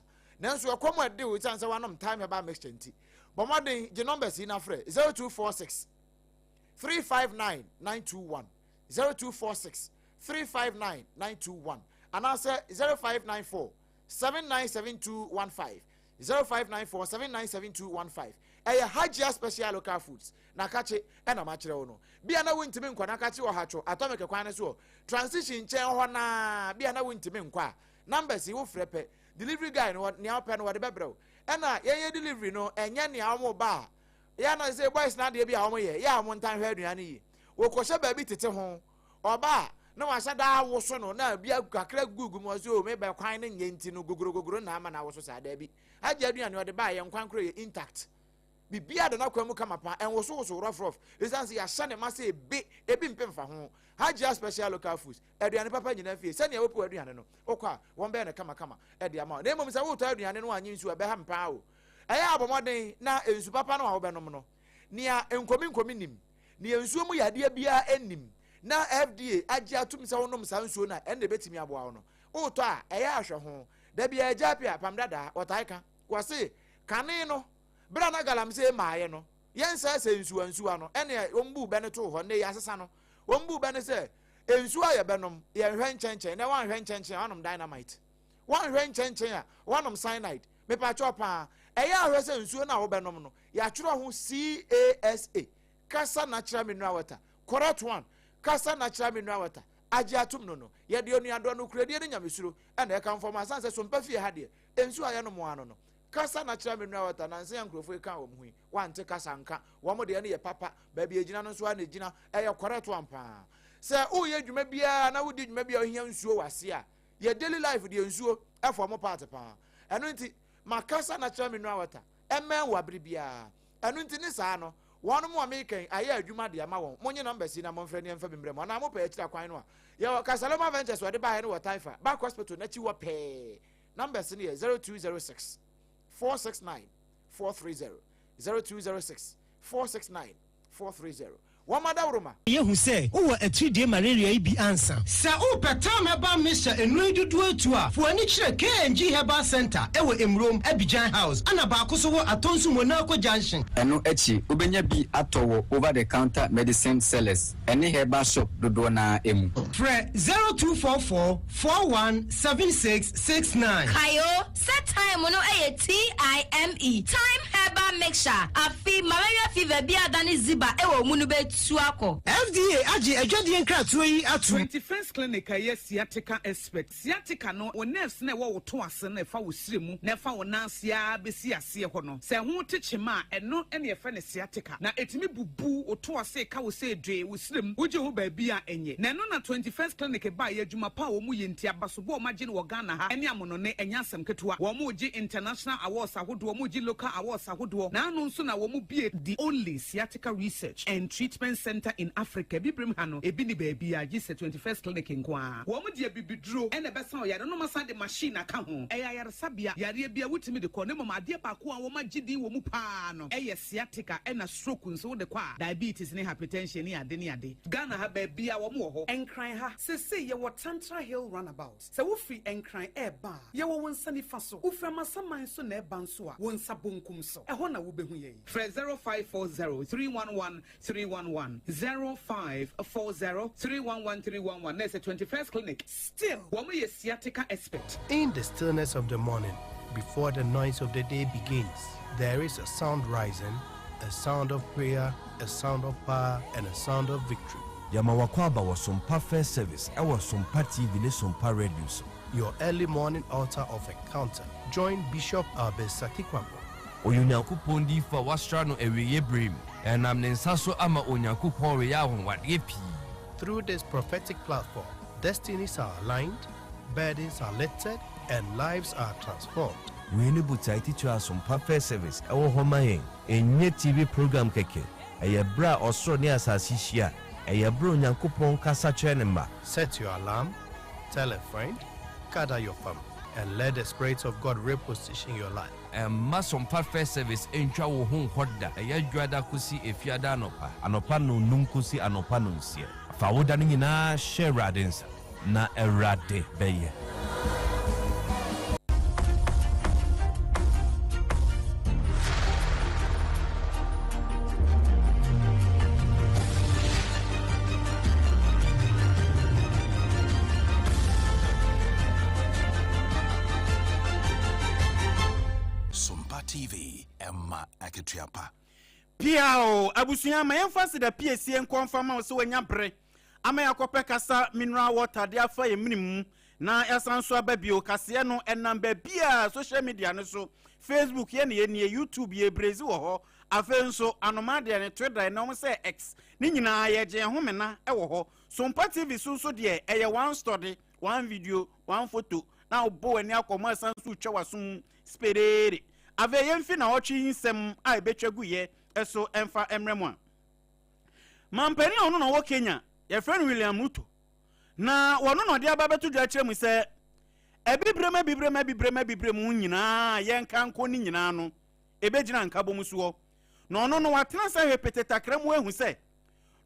nanso ɛkɔm a ɛde wo ɛsiane sɛ woanom time herbal mixture nti bɔ mmɔden gye numbers yi na frɛ 0246 359 921 0246 359 921 anaasɛ 0594 797215 0594 797215 Ɛyɛ Hajia Special Local Foods na kakye ɛna makyerɛ wo no. Bia na wontumi nkɔ na kakye wɔ Hatcho Atomic kwan no so wɔ Transition nkyɛn hɔ naa bia na wontumi nkɔ a numbers yi wofrɛ pɛ delivery guy no nea wopɛ no wɔde bɛbrɛ wo. Ɛna yɛnyɛ delivery no ɛnyɛ nea wɔn ba a yɛ na sɛ boys na adeɛ bi a wɔn yɛ yɛ a wɔn ntan hwɛ aduane yie wɔkɔhyɛ baabi tete ho ɔba a na wahyɛ daa awoso no na bi kakra gugu mu ɔsɛ o mebɛ kwan no nyɛ nti no gogoro gogoro na ama na awoso saa daabi agye aduane ɔde baa yɛ nkwan koro yɛ intact. Biribiara da n'akwan mu kama paa, ɛnwosowosow rɔfrɔf, esiane sɛ yɛahyɛ ne ma sɛ ebe, ebi mpe mfa ho. Hajia Special Local Foods, aduane papa nyinaa fie, sɛnea wopɛ w'aduane no, wokɔ a, wɔbɛyɛ no kamakama de ama wo. Na mmom sɛ woretɔ aduane no annye nsu a, ɛbɛha me paa o. Ɛyɛ a bɔ mmɔden na nsu papa no a wobɛnom no, nea nkominkomi nnim, nea nsuo mu yadeɛ biara nnim, na FDA agye atom sɛ wonom saa nsuo no a, ɛnna ɛbɛtumi aboa wo no. Woretɔ a, ɛyɛ a hwɛ ho. Da biara agya Appiah, Pam Dadaa, wɔtae ka, wɔse, Kane no, Bere a na galamsey mmaeɛ no, yɛnsɛe sɛ nsuwansuwa no, ɛnneɛ wɔbuu bɛ no too hɔ. Nnɛ yi asesa no. Wɔbuu bɛ no sɛ, nsuo a yɛbɛnom, yɛnhwɛ nkyɛnkyɛn. Nnɛ woanhwɛ nkyɛnkyɛn a, woanom dynamite. Woanhwɛ nkyɛnkyɛn a, woanom cyanide. Mepakyɛw paa, ɛyɛ a hwɛ sɛ nsuo no a wobɛnom no, yɛatwerɛ ho CASA, Kasa Natural Mineral Water, correct one, Kasa Natural Mineral Water, agye atom no no. Yɛde onuadɔ, nokorɛdie ne nyamesuro na ɛkamfo ma, ɛsiane sɛ Sompa fie ha deɛ, nsuo a yɛnom ara no no, Kasa na kyerɛ me nua Walter, nansa yi a nkurɔfoɔ yi kaa wɔn ho yi, wɔante kasa nka, wɔn deɛ no yɛ papa, baabi a ɛgyina no nso ara na ɛgyina, ɛyɛ correct one paa. Sɛ woreyɛ dwuma biara na wodi dwuma bi a ohia nsuo wɔ aseɛ a, yɛ daily life deɛ nsuo ɛfɔ mo part paa. Ɛno nti, ma kasa na kyerɛ me nua Walter, ɛmmɛn wo abere biara. Ɛno nti ne saa no, wɔnom a meka yi ayɛ adwuma de ama wɔn, monye numbers yi na momfrɛ ne yɛmfa bi mbrɛ mo, anaa mopɛ akyiri akwan no a, yɛwɔ Kasaloma Ventures wɔde baeɛ no wɔ Taifa, Back Hospital n'akyi hɔ pɛɛ. Numbers no yɛ 0206 469 430, 0206 469 430. Wɔn adaworoma. Yɛhu sɛ wowɔ atiridie malaria yi bi ansa. Sɛ wopɛ Tam Herbal Mixture nnuro yi dodoɔ atu a, fa w'ani kyerɛ KNG Herbal Centre wɔ Emurom, Abidjan House, ɛna baako nso wɔ Atonsu Monaco Junction. Ɛno akyi, wobɛnya bi atɔ wɔ over the counter medicine sellers ne herbal shop dodoɔ no ara mu. Frɛ 0244 417669. Kae o, sɛ thyme no yɛ TIME, Thyme Herbal Mixture, afe malaria fever bi a adane ziba wɔ wo mu no bɛtu akɔ. FDA agye adwadie nkratoɔ yi atom. 21st Clinic a ɛyɛ sciatica expert. Sciatica no, wo nerves no a ɛwɔ wo to ase no ɛfa wo srɛ mu na ɛfa wo nan ase ara bɛsi aseɛ hɔ no, sɛ ɛho te kyema a, ɛno na yɛfrɛ no sciatica. Na ɛtumi bubu wo to ase ka wo sɛ dwee, wo srɛ mu, wogye ho baabi a ɛnyɛ. Na ɛno na 21st Clinic baeɛ, adwuma pa a wɔn yɛ nti, abasobɔ a wɔn agye no wɔ Ghana ha ne amonone, ɛnyɛ asɛm ketewa. Wɔn regye international awards ahodoɔ, wɔn regye local awards ahodoɔ. Na ano nso na wɔn bue the only sciatica research and treatment centre in Africa, Abibirem ha no, ebi nni baabiara gye sɛ 21st Clinic nko ara. Wɔn de abibiduro na ɛbɛsa ɔyare no, na wɔasan de machine aka ho. Ɛyɛ ayaresabea, yareɛ biara wotumi de kɔ, na mmom adeɛ baako a wɔn agye din wɔ mu pa ara no yɛ sciatica ɛna stroke nso wode kɔ a, diabetes ne hypertension ne ade ne ade. Ghana ha baabiara wɔn wɔ hɔ. Nkran ha, seesei yɛwɔ Tantra Hill Runabout. Sɛ wofiri Nkran reba a, yɛwɔ wo nsa nifa so. Wofiri Amasaman nso na ɛreba nso a, wo nsa bonkum so. Ɛhɔ na wobɛhu yɛn. Frɛ 0540 311 311, 0540 311 311 na ɛsɛ 21st Clinic. Still. Wɔn yɛ sciatica expert. In the stillness of the morning, before the noise of the day begins, there is a sound rising, a sound of prayer, a sound of power, and a sound of victory. Yɛma w'akwaaba wɔ Sompa First Service ɛwɔ Sompa TV ne Sompa Radio so. Your early morning altar of encounter. Join Bishop Albert Sakikwabo. Ɔyɛ Onyankopɔn diyifo a wɔasra no awieeɛ berɛ mu. Ɛnam ne nsa so ama Onyankopɔn reyɛ anwanwadeɛ pii. Through this prophetic platform, destinies are aligned, burdens are lifted, and lives are transformed. Wei ne botae titire a Asompa First Service wɔ hɔ ma yɛn. Ɛnyɛ TV program kɛkɛ. Ɛyɛ berɛ a ɔsoro ne asase hyia. Ɛyɛ berɛ a Onyankopɔn kasa kyerɛ ne mma. Set your alarm, tell a friend, gather your family, and let the Spirit of God reposition your life. Mma Sompa First Service ntwa wo ho nkɔ da. Ɛyɛ Dwoada kosi Efiada anɔpa. Anɔpa nnɔnnum kosi anɔpa nnɔnsia. Fa wo da no nyinaa hyɛ Awurade nsa, na Awurade bɛyɛ. Sompa TV, ɛma akatua pa. Piaw! Abusua, ma yɛmfa aseda piesie nkɔ mfa ma wo sɛ wanya bere ama yɛakɔpɛ kasa mineral water de afa yɛn mene mu na yɛasan nso aba bio. Kaseɛ no ɛnam baabiara, social media no so, Facebook yɛ ne yɛnie, YouTube yɛ brezi wɔ hɔ, afei nso anomaa deɛ ne Twitter ɛnam sɛ X ne nyinaa yɛgye yɛn homena wɔ hɔ. Sompa TV so nso deɛ ɛyɛ one study, one video, one photo na wobɔ w'ani akɔ mu asan so retwa w'aso mu spereere. Afei yɛmfi naawɔtwe yi nsɛm a ɛbɛtwa guiɛ so mfa mmrɛ mo a. Mampanin a ɔno na ɔwɔ Kenya, yɛfrɛ no William Ruto, na wɔno na ɔde aba bɛto dwa kyerɛ mu sɛ Abibirem abibirem abibirem abibirem nyinaa a yɛnka nko ne nyinaa no, ɛbɛgyina nkabom soɔ. Na ɔno no watena sɛ hwɛ pete takra mu ahu sɛ,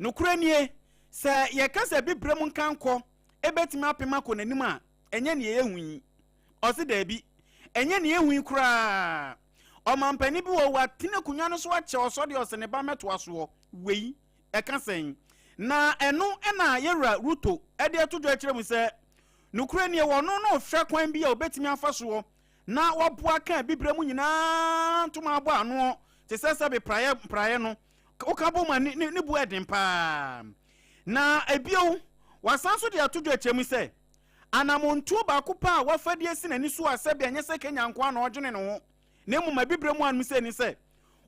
nokorɛ nie, sɛ yɛka sɛ abibirem nkankɔ bɛtumi apem akɔ n'anim a, ɛnyɛ neɛ yɛhu yi. Ɔse daabi, ɛnyɛ neɛ yɛhu yi koraa. Ɔmampanin bi wɔ hɔ, watena akonnwa no so akyɛ ɔsɔ deɛ ɔse ne ba mmɛtoa soɔ. Wei, ɛka sɛn? Na ɛno na yɛwura Ruto de ato dwa akyerɛ mu sɛ, Nokorɛ nie, ɔno na ɔhwɛ kwan bi a ɔbɛtumi afa soɔ na waboa ka abibirɛ mu nyinaa ntoma abɔ anoɔ te sɛ sɛbe praeɛ praeɛ no woka bɔ mu a ne, ne, ne bu ɛden paa. Na ebio, wasan nso de ato dwa akyerɛ mu sɛ, anamontuo baako pɛ a wafa de asi n'ani so a sɛbe ɛnyɛ sɛ Kenya nko ara na ɔdwene ne ho na mmom abibirɛ mu anom sɛ ni sɛ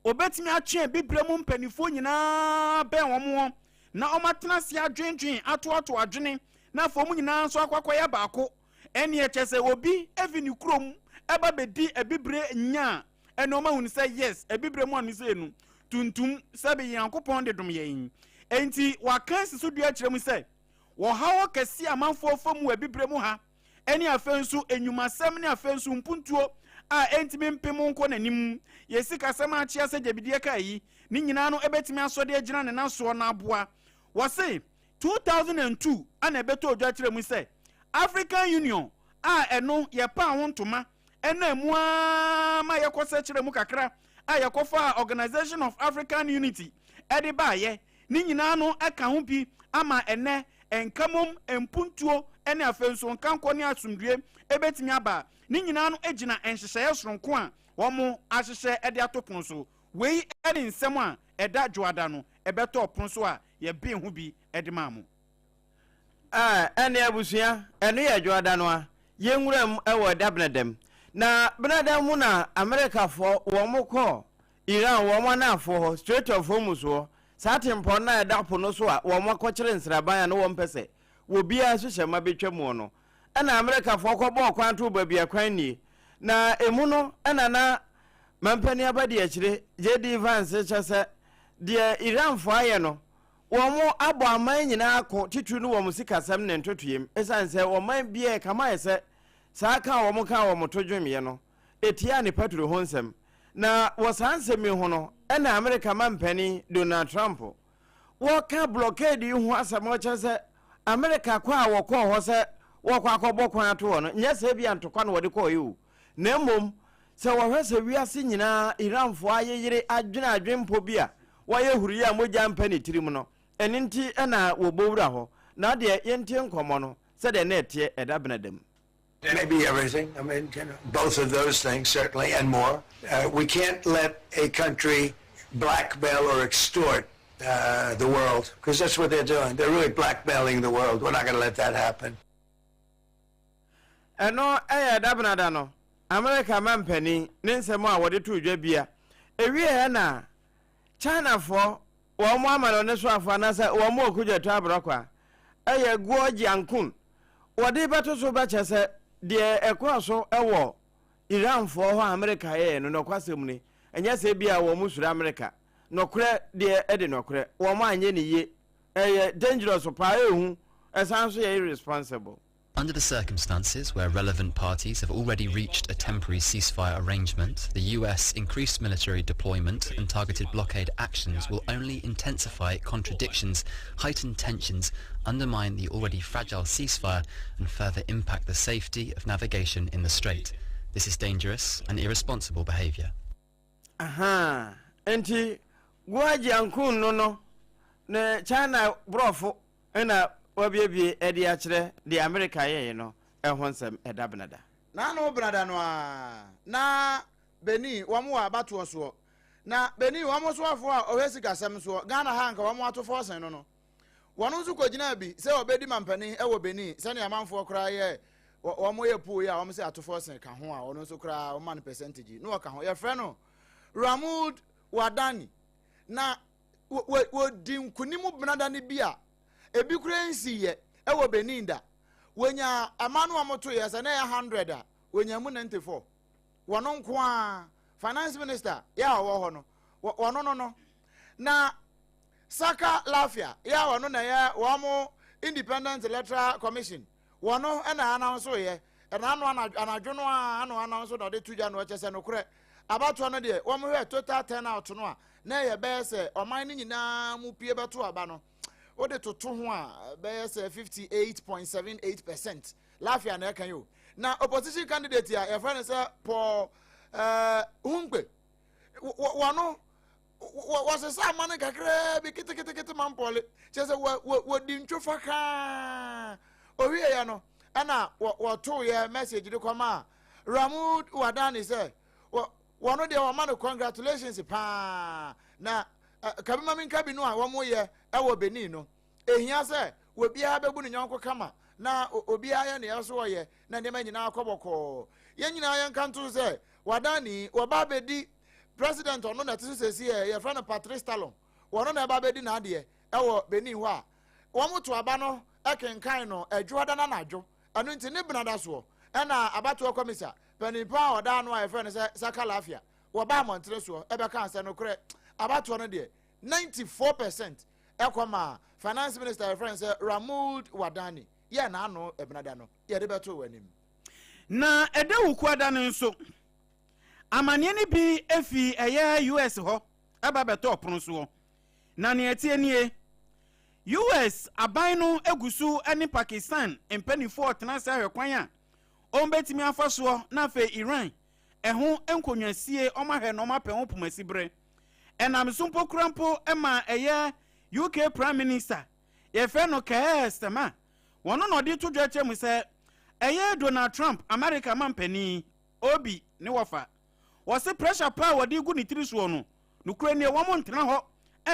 ɔbɛtumi atwe abibirɛ mu mpanimfoɔ nyinaa bɛn wɔn ho na wɔatena ase adwendwen atoato adwene na afei wɔn nyinaa nso akɔ akɔyɛ baako. Ɛnneɛ kyerɛ sɛ obi fi ne kurom ɛba bɛdi abibire nya a, ɛnna wɔn ahunu sɛ yes, abibire mu ano sɛ enu tuntum sɛbe Nyankopɔn de dom yɛn. Enti wɔaka asi so dua kyerɛ mu sɛ wɔhaw kɛse a amanfoɔ fa mu wɔ abibire mu ha ɛne afei nso enyumasɛm ne afei nso mpuntuo a ɛntumi mpem nkɔ n'anim, yɛ sikasɛm a akyea sɛ gyabideɛ kaa yi, ne nyinaa no ɛbɛtumi asɔ de agyina ne nan soɔ na aboa. Wɔse 2002 na ɛbɛtɔɔ dwa kyerɛ mu sɛ African Union a ɛno yɛpaa ho ntoma ɛnam mu ara ma yɛkɔsɛkyerɛ mu kakra a yɛkɔfaa Organization of African Unity ɛde baayɛ Ne nyinaa no ka ho bi ama ɛnnɛ nkamom, mpuntuo ne afei nso nkankɔ ne asomdwoeɛ bɛtumi aba. Ne nyinaa no gyina nhyehyɛeɛ soronko a wɔahyehyɛ de ato pono so. Wei ne nsɛm a ɛda Dwoada no ɛbɛtɔɔ pono so a yɛbee ho bi de maa mo. Ɛne abusua, ɛno yɛ Dwoada no a, yɛn nwura mu wɔ ɛda Benadam. Na Benadam mu na Amerikafoɔ wɔn kɔɔ Iran wɔn anaafoɔ hɔ, Strait of Hormuz hɔ, saa tempɔn no a ɛda po no so a wɔn akɔkyere nsraban a na wɔmpɛ sɛ obiara so hyɛmma bɛtwa muo no, ɛna Amerikafoɔ kɔbɔɔ kwan too baabi a kwan nnie. Na emu no na na Mampanin Abadiakyire JD Vance kyɛ sɛ deɛ Iranfoɔ ayɛ no, wɔn abɔ aman nyinaa ako, titiriw no wɔn sikasɛm ne ntotoeɛm, ɛsiane sɛ ɔman biara ɛkame ayɛ sɛ saa ka a wɔn kaa wɔn to dwemmeɛ no, ɛtiaa ne paturo ho nsɛm. Na wɔ saa nsɛm yi ho no, ɛna Amerika mampanin Donald Trump wɔka blockade yi ho asɛm, ɔkyerɛ sɛ Amerika kɔ a wɔkɔɔ hɔ sɛ wɔkɔ akɔbɔ kwan ato hɔ no, nyɛ sɛ ebia ntɔkwa na wɔde kɔɔeɛ o, na mmom sɛ wɔhwɛ sɛ wiase nyinaa Iranfoɔ ayeyere adwene adwempɔ bi a wɔayɛ huruyi a mogya mpɛ ne tirim no, ɛno nti na wɔbɔ wura hɔ. Na deɛ yɛntie nkɔmmɔ no sɛdeɛ na ɛteɛ ɛda benada mu. Maybe everything. I mean, you know, both of those things, certainly, and more. Uh, we can't let a country blackmail or extort uh, the world, because that's what they're doing. They're really blackmailing the world. We're not going to let that happen. Ɛno yɛ dabenada no Amerika mampanin ne nsɛm a wɔde too dwa bia. Ɛwieɛ na Chinafoɔ wɔn amanɔne soafoɔ anaasɛ wɔn okugyatɔ aborɔkwa ɛyɛ Guo Jiankun wɔde bɛto so bɛkyɛ sɛ deɛ ɛkɔɔ so wɔ Iranfoɔ hɔ a Amerika yɛɛ no nɔkwasɛm ni, ɛnyɛ sɛ ebia wɔn suro Amerika. Nɔkorɛ deɛ ɛde nɔkorɛ, wɔn anyɛ ne yie. Ɛyɛ dangerous paa, ɛhu, ɛsan nso yɛ irresponsible. Under the circumstances where relevant parties have already reached a temporary ceasefire arrangement, the US increased military deployment and targeted blockade actions will only intensify contradictions, heighten tensions, undermine the already fragile ceasefire and further impact the safety of navigation in the strait. This is dangerous and irresponsible behavior. Ahaa, enti Guo Jiankun no no ne China borɔfo na wabiebie de akyerɛ deɛ Amerika yɛeɛ no ho nsɛm ɛda benada. N'ano benada no ara na Benin wɔn wɔ abatoɔ soɔ. Na Benin wɔn soafoɔ a ɔhwɛ sikasɛm soɔ, Ghana ha anka wɔn ato fɔɔsen no no, wɔn nso kɔgyinaa bi sɛ ɔbɛdi mampanin wɔ Benin sɛnea amanfoɔ koraa yɛ wɔn yɛ pool yi a wɔn sɛ ato fɔɔsen ka ho a ɔno nso koraa wɔn ma no percentage na ɔka ho. Yɛfrɛ no Ramoud Wadani. Na wɔdi nkunim benada no bi a ebi koraa nsiiɛ wɔ Benin da. Wɔnya ɛma no a wɔtoeɛ sɛ na ɛyɛ 100 a, wɔnya mu 94. Wɔn nko ara. Finance Minister yɛ a ɔwɔ hɔ no, wɔno no no. Na Saka Lafia yɛ a ɔno na ɛyɛ wɔn Independent Electoral Commission, wɔno na announce yɛ. Ɛna ano anadwo no ara ano announce na ɔde to dwa no, ɛkyɛ sɛ nokorɛ abatoɔ no deɛ wɔn hwɛ total turnout no a na ɛyɛ bɛyɛ sɛ ɔman no nyinaa mu pie bɛto aba no, wode toto ho a bɛyɛ sɛ 58.78%. Lafia na ɛka yi o. Na opposition candidate a yɛfrɛ no sɛ Paul eh, Hunkpe, wɔno wɔsesa ama no kakraa bi ketekete ma mpɔle kyerɛ sɛ wɔdi ntwofa kaa owieɛ no ɛna wɔtoeɛ message de kɔma Ramu Wadani sɛ wɔno deɛ wɔma no congratulations paa na kabima minka bi no a wɔyɛ ɛwɔ Benin no ehia sɛ obiara bɛbu ne yɔnko kama na obiara yɛ nea ɛso ɔyɛ na nneɛma nyinaa kɔ bɔkɔɔ. Yɛn nyinaa yɛnka nto so sɛ Wadani wɔba abɛdi president, ɔno na ɛte so sɛsi ɛ, yɛfrɛ no Patrice Talon, wɔno na ɛba abɛdi n'adeɛ ɛwɔ Benin hɔ a wɔn to aba no ɛkenkan no Adwoada no anadwo. Ɛno nti ne benada soɔ ɛna abatoɔ kɔmisa panin pa a ɔda ano a yɛfrɛ no sɛ Saka Lafia wɔba mmɔntene soɔ ɛbɛka sɛ nokorɛ abatoɔ no deɛ 94% ɛkɔ maa Finance Minister a yɛfrɛ no sɛ Ramold Wadani yɛɛ n'ano ɛbenada no yɛde bɛtoo w'anim. Na ɛda Wukuada no nso, amaneɛ no bi fi ɛyɛ US hɔ ba bɛtɔɔ pono soɔ. Na nea ɛteɛ nie, US aban no gu so ne Pakistan mpanimfoɔ retena ase ahwɛ kwan a wɔbɛtumi afa soɔ na afei Iran ɛho nkonnwasie wɔahwɛ na wɔapɛ ho pomasiberɛ. Ɛnam so mpo kora mpo ma ɛyɛ UK Prime Minister yɛfrɛ no Keir Starmer, wɔno na ɔde to dwa kyerɛ mu sɛ ɛyɛ Donald Trump, America mampanin, Obi ne wɔfa. Wɔse pressure paa a wɔde gu ne tiri soɔ no, nokorɛ nie wɔn ntena hɔ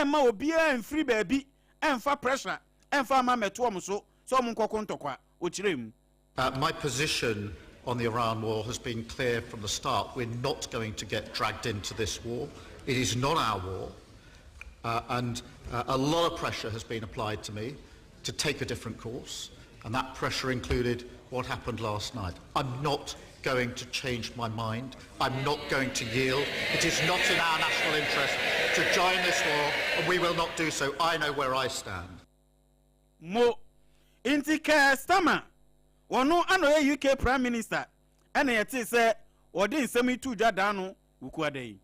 mma obiara mfiri baabi mfa pressure mfa mma mmɛto wɔn so sɛ wɔn nkɔko ntɔkwa, ɔkyerɛɛ mu. My position on the Iran war has been clear from the start. We're not going to get dragged into this war. It is not our war. And a lot of pressure has been applied to me to take a different course, and that pressure included what happened last night. I'm not going to change my mind. I'm not going to yield. It is not in our national interest to join this war, and we will not do so. I know where I stand. Mo nti Keir Starmer, ɔno ana ɔyɛ UK Prime Minister ɛna yɛtee sɛ ɔde nsɛm yi too dwa daa no Wukuada yi.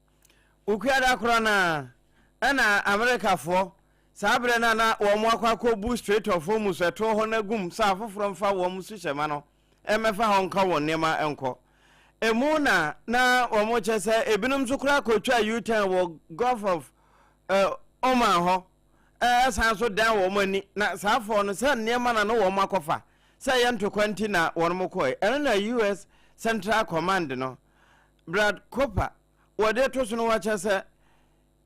Wukuada korɔ no ara ɛna Amerikafoɔ, saa berɛ no a na wɔn akɔ akɔbu Strait of Hormuz ɛtoɔ hɔ no agum sɛ afoforɔ mfa wɔn suhyɛma no mmɛfa hɔ nka wɔn nneɛma nkɔ. Emu na na wɔkyɛ sɛ ebinom nso koraa kɔtwaa U-turn wɔ Gulf of Oman hɔ san nso dan wɔn ani, na saa afɔɔ no sɛ nneɛma na no wɔn akɔfa, sɛ ɛyɛ ntokwa nti na wɔn kɔɛ. Ɛno na US Central Command no, Brad Cooper, wɔde to so no wɔkyɛ sɛ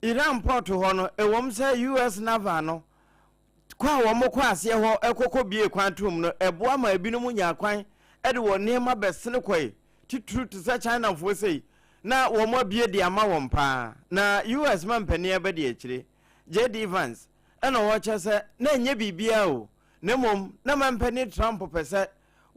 Iran port hɔ no, ɛwom sɛ US Naval no kɔ a wɔn kɔ aseɛ hɔ ɛkɔkɔ bie kwan tom no, ɛboa ma ebinom nya kwan de wɔn nneɛma bɛsene kɔe, titiriw te sɛ Chinafoɔ sei, na wɔn abie de ama wɔn paa. Na US mampanin abɛdi akyire, JD Vance, ɛna ɔrekyerɛ sɛ na ɛnyɛ biribiara o, na mmom na mampanin Trump pɛ sɛ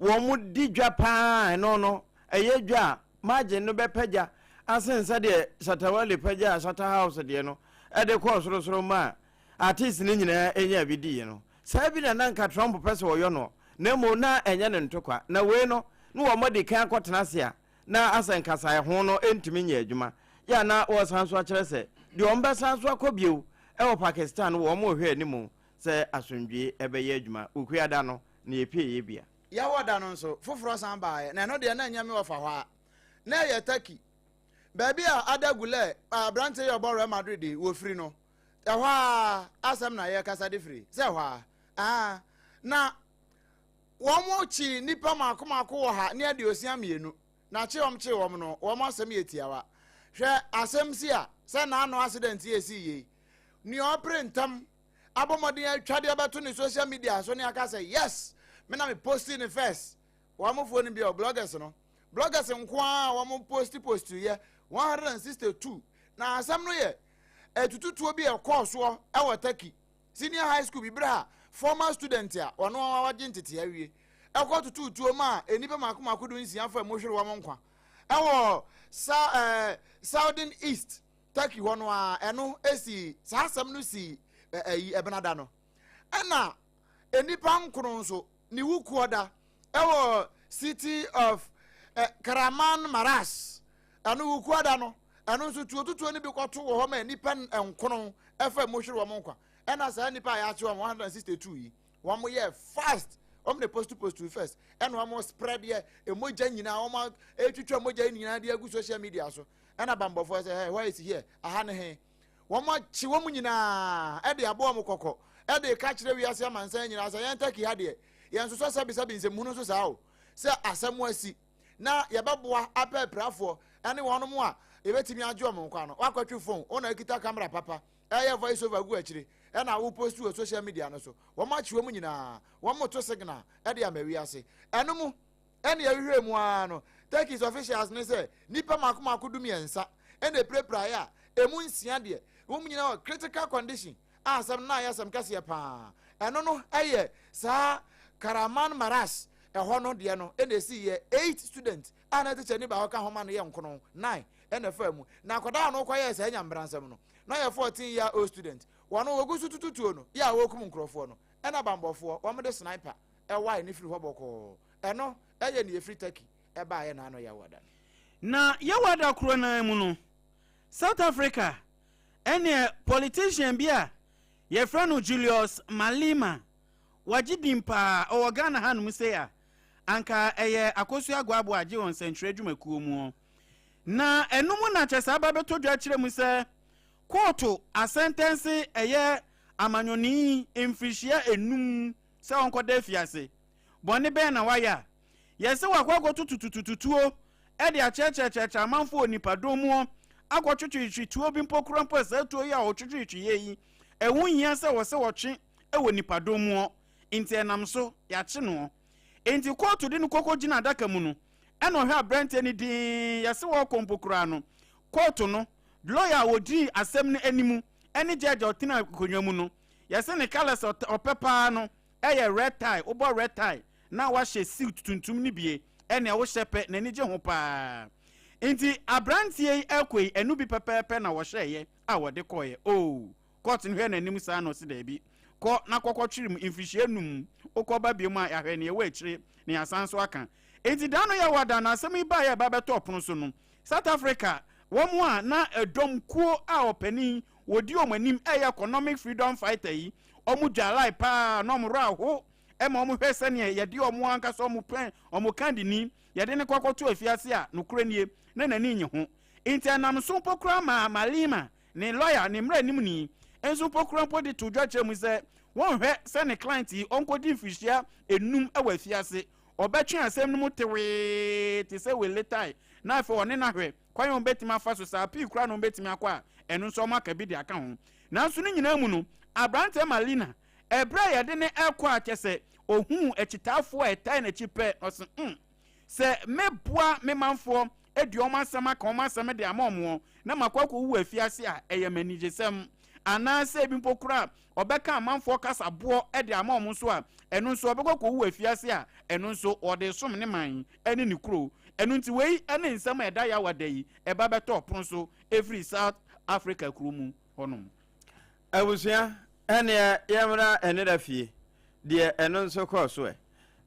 wɔn di dwa paa, ɛno no ɛyɛ dwa a margin no bɛpagya asen sɛdeɛ Shatta Wale pagyaa Shatta House deɛ no de kɔɔ sorosoro maa artiste no nyinaa nyaa bi diiɛ no. Saa bi na na anka Trump pɛ sɛ ɔyɔ no, na mmom na ɛnyɛ ne ntokwa. Na wei no, na wɔadi kan akɔtena ase a na asɛ nkasaeɛ ho no ntumi nyɛ adwuma. Yɛ a na wɔresan nso akyerɛ sɛ deɛ wɔbɛsan nso akɔ bio wɔ Pakistan no wɔrehwɛ anim sɛ asomdwoeɛ bɛyɛ adwuma. Wukuada no na yɛpieeɛ bia. Yɛwɔ da no nso, foforɔ san baeɛ, na ɛno deɛ na ɛnyɛ me wɔfa hɔ ara. Na ɛyɛ Turkey, baabi a Arda Güler, aberanteɛ yi a ɔbɔ Real Madrid yi, wɔfiri no. Ɛhɔ ara asɛm na yɛrekasa de firi, sɛ ɛhɔ ara. Aa, na wɔkyee nnipa mmaako mmaako wɔ ha ne 62, na kye wɔn kyee wɔn no, wɔn asɛm yɛ tiawa. Hwɛ asɛm si a, sɛ n'ano accident yi a esii yei, nea ɔpere ntɛm abɔ mmɔden atwa de abɛto ne social media so ne aka sɛ yes, me na me posti ne first. Wɔn foɔ no bi a, bloggers no, bloggers nko ara a wɔn posti posti yɛ 162. Na asɛm no yɛ atututuo bi a ɛkɔɔ soɔ wɔ Turkey Senior High School bi berɛ a former student a ɔno ara wagye ntetee awie kɔ totoo tuo maa nnipa mmaako mmaako 16 faa mu hwere wɔn nkwa. ɛwɔ sa ɛɛ Southern East Turkey hɔ no ara, ɛno si saa asɛm no si ɛyi ɛbenada no. Ɛna nnipa nkono nso ne wukuo da ɛwɔ city of eh, Kahramanmaraş. Ɛno wukuo da no, ɛno nso tuotutuo no bi kɔto wɔ hɔ ma nnipa nkono ɛfa mu hwere wɔn nkwa. Ɛna saa nnipa a yɛakye wɔn 162 yi, wɔn yɛ fast, wɔn na post post first, ɛna wɔn spread yɛ mogya nyinaa, wɔn atwitwa mogya nyinaa de agu social media so. Ɛna bambɔfoɔ sɛ, hey, where is here? Aha ne he? Wɔn akye wɔn nyinaa ɛde abɔ wɔn kɔkɔ, ɛde ka kyerɛ wiase amansan nyinaa sɛ yɛn Turkey ha deɛ, yɛn sosɔ sɛbisɛbi nsɛmhunu nso saa o, sɛ asɛm asi na yɛbɛboa apɛ apirafoɔ ɛne wɔn a yɛbɛtumi agye wɔn nkwa no. Wakɔtwe phone, wɔn na ekita camera papa, ɛyɛ voice over gu akyire, ɛna wo post wɔ social media no so. Wɔn akye wɔn nyinaa, wɔn to signal ɛde ama wiase. Ɛno mu ɛna yɛhwehwɛ mu ara no, Turkey's officials ne sɛ nipa mako mako 13 ɛna epirapiraeɛ a emu 6 deɛ wɔn nyinaa wɔ critical condition a asɛm no ayɛ asɛm kɛseɛ paa. Ɛno no ɛyɛ saa Kahramanmaraş ɛhɔ no deɛ no ɛna esi yɛ 8 students a na teacher ni baako ka ho ma no yɛ nkono 9 ɛna ɛfaa mu. Na akwadaa a no kɔyɛɛ saa nyambransɛm no na ɔyɛ 14 year old student. Wɔn wɔgu so tututuo no yɛ a wɔkum nkurɔfoɔ no, ɛna bambɔfoɔ wɔn de sniper ɛwae ne firi hɔ bɔkɔɔ. Ɛno ɛyɛ nea efiri Turkey ɛbaeɛ na ano Yawada no. Na Yawada kuro no ara mu no, South Africa ɛneɛ politician bi a yɛfrɛ no Julius Malema, wagye din paa, ɔwɔ Ghana hanom sei a, anka ɛyɛ Akosua Aguaboa agye wɔ nsɛntwerɛ adwumakuo mu. Na ɛno mu na kyɛ saa aba bɛtɔ dwa kyerɛ mu sɛ kóòtù asɛntɛnse ɛyɛ amanyɔni mfirihyia 5 sɛ ɔnkɔda afiase. Bɔne bɛn na wayɛ a yɛse wakɔ akɔto tututututuo de akyerɛkyerɛkyerɛkyerɛ amanfoɔ wɔ nnipadɔm mu akɔtwetwetwe tuo bi mpo kora mpo a saa tuo yi a ɔtwetwetweɛ yi ɛho nhia sɛ wɔ sɛ wɔtwe wɔ nnipadɔm mu nti ɛnam so yɛakye noɔ. Enti kóòtù de no kɔkɔ gyina adaka mu no ɛna ɔhwɛ aberanteɛ no dinn yɛse wɔrekɔ mpo koraa no kóòtù no lɔya a wɔdii asɛm no anim ne gyɛɛgye a ɔtena akonnwa mu no yɛse ne colours a ɔpɛ paa no ɛyɛ red tie, wobɔ red tie na wahyɛ suit tuntum no bie, ɛnea wohyɛ pɛ, n'ani gye ho paa. Nti aberanteɛ yi ɛkɔ yi, ɛno bi pɛpɛɛpɛ na wɔhyɛeɛ a wɔde kɔeɛ. Oh, court no hwɛ n'anim saa na ɔsi daabi, kɔ na kɔkɔtwere mu mfirihyia 5, wokɔ ba biom a yɛahwɛ nea ɛwɔ akyire na yɛasan so aka. Nti da no yɛwɔ da na asɛm yi baeɛ a ɛba bɛtɔɔ pono so no, South Africa, wɔn a na ɛdɔm kuo a ɔpanin wɔdi wɔn anim ɛyɛ economic freedom fighter yi, wɔn dwalae paa na wɔn werɛ aho ma wɔn hwɛ sɛdeɛ yɛde wɔn ankasa wɔn pɛn wɔn kandini yɛde ne kɔkɔto afiase a nokorɛ nie na n'ani nye ho. Nti ɛnam so mpo koraa maa Malema ne lɔya ne mmaranimni nso mpo koraa mpo de to dwa kyerɛ mu sɛ wɔnhwɛ sɛ ne client yi ɔnkɔdi mfirihyia 5 wɔ afiase, ɔbɛtwe asɛm no mu tewee te sɛ wele tae na afei ɔne no ahwɛ kwan a wɔbɛtumi afa so saa pii koraa na wɔbɛtumi akɔ a ɛno nso wɔaka bi de aka ho. Nanso ne nyinaa mu no, aberanteɛ Malina, ɛberɛ a yɛde no rekɔ a kyɛ sɛ ɔhuu akyitaafoɔ a ɛtae n'akyi pɛ, ɔse, mm, sɛ mɛboa me manfoɔ adi wɔn asɛm aka wɔn asɛm de ama wɔn na makɔ akɔwu afiase a, ɛyɛ me anigyesɛm. Anaasɛ ebi mpo koraa ɔbɛka amanfoɔ kasaboɔ de ama wɔn nso a, ɛno nso ɔbɛkɔ akɔwu afiase a, ɛno nso ɔde resom ne man ne ne kuro. Ɛno nti wei ne nsɛm a ɛda Yawa da yi ɛba bɛtɔ ɔpono so ɛfiri South Africa kuro mu hɔnom. Abusua, ɛneɛ yɛmmra ɛneda fie, deɛ ɛno nso kɔɔ so ɛ.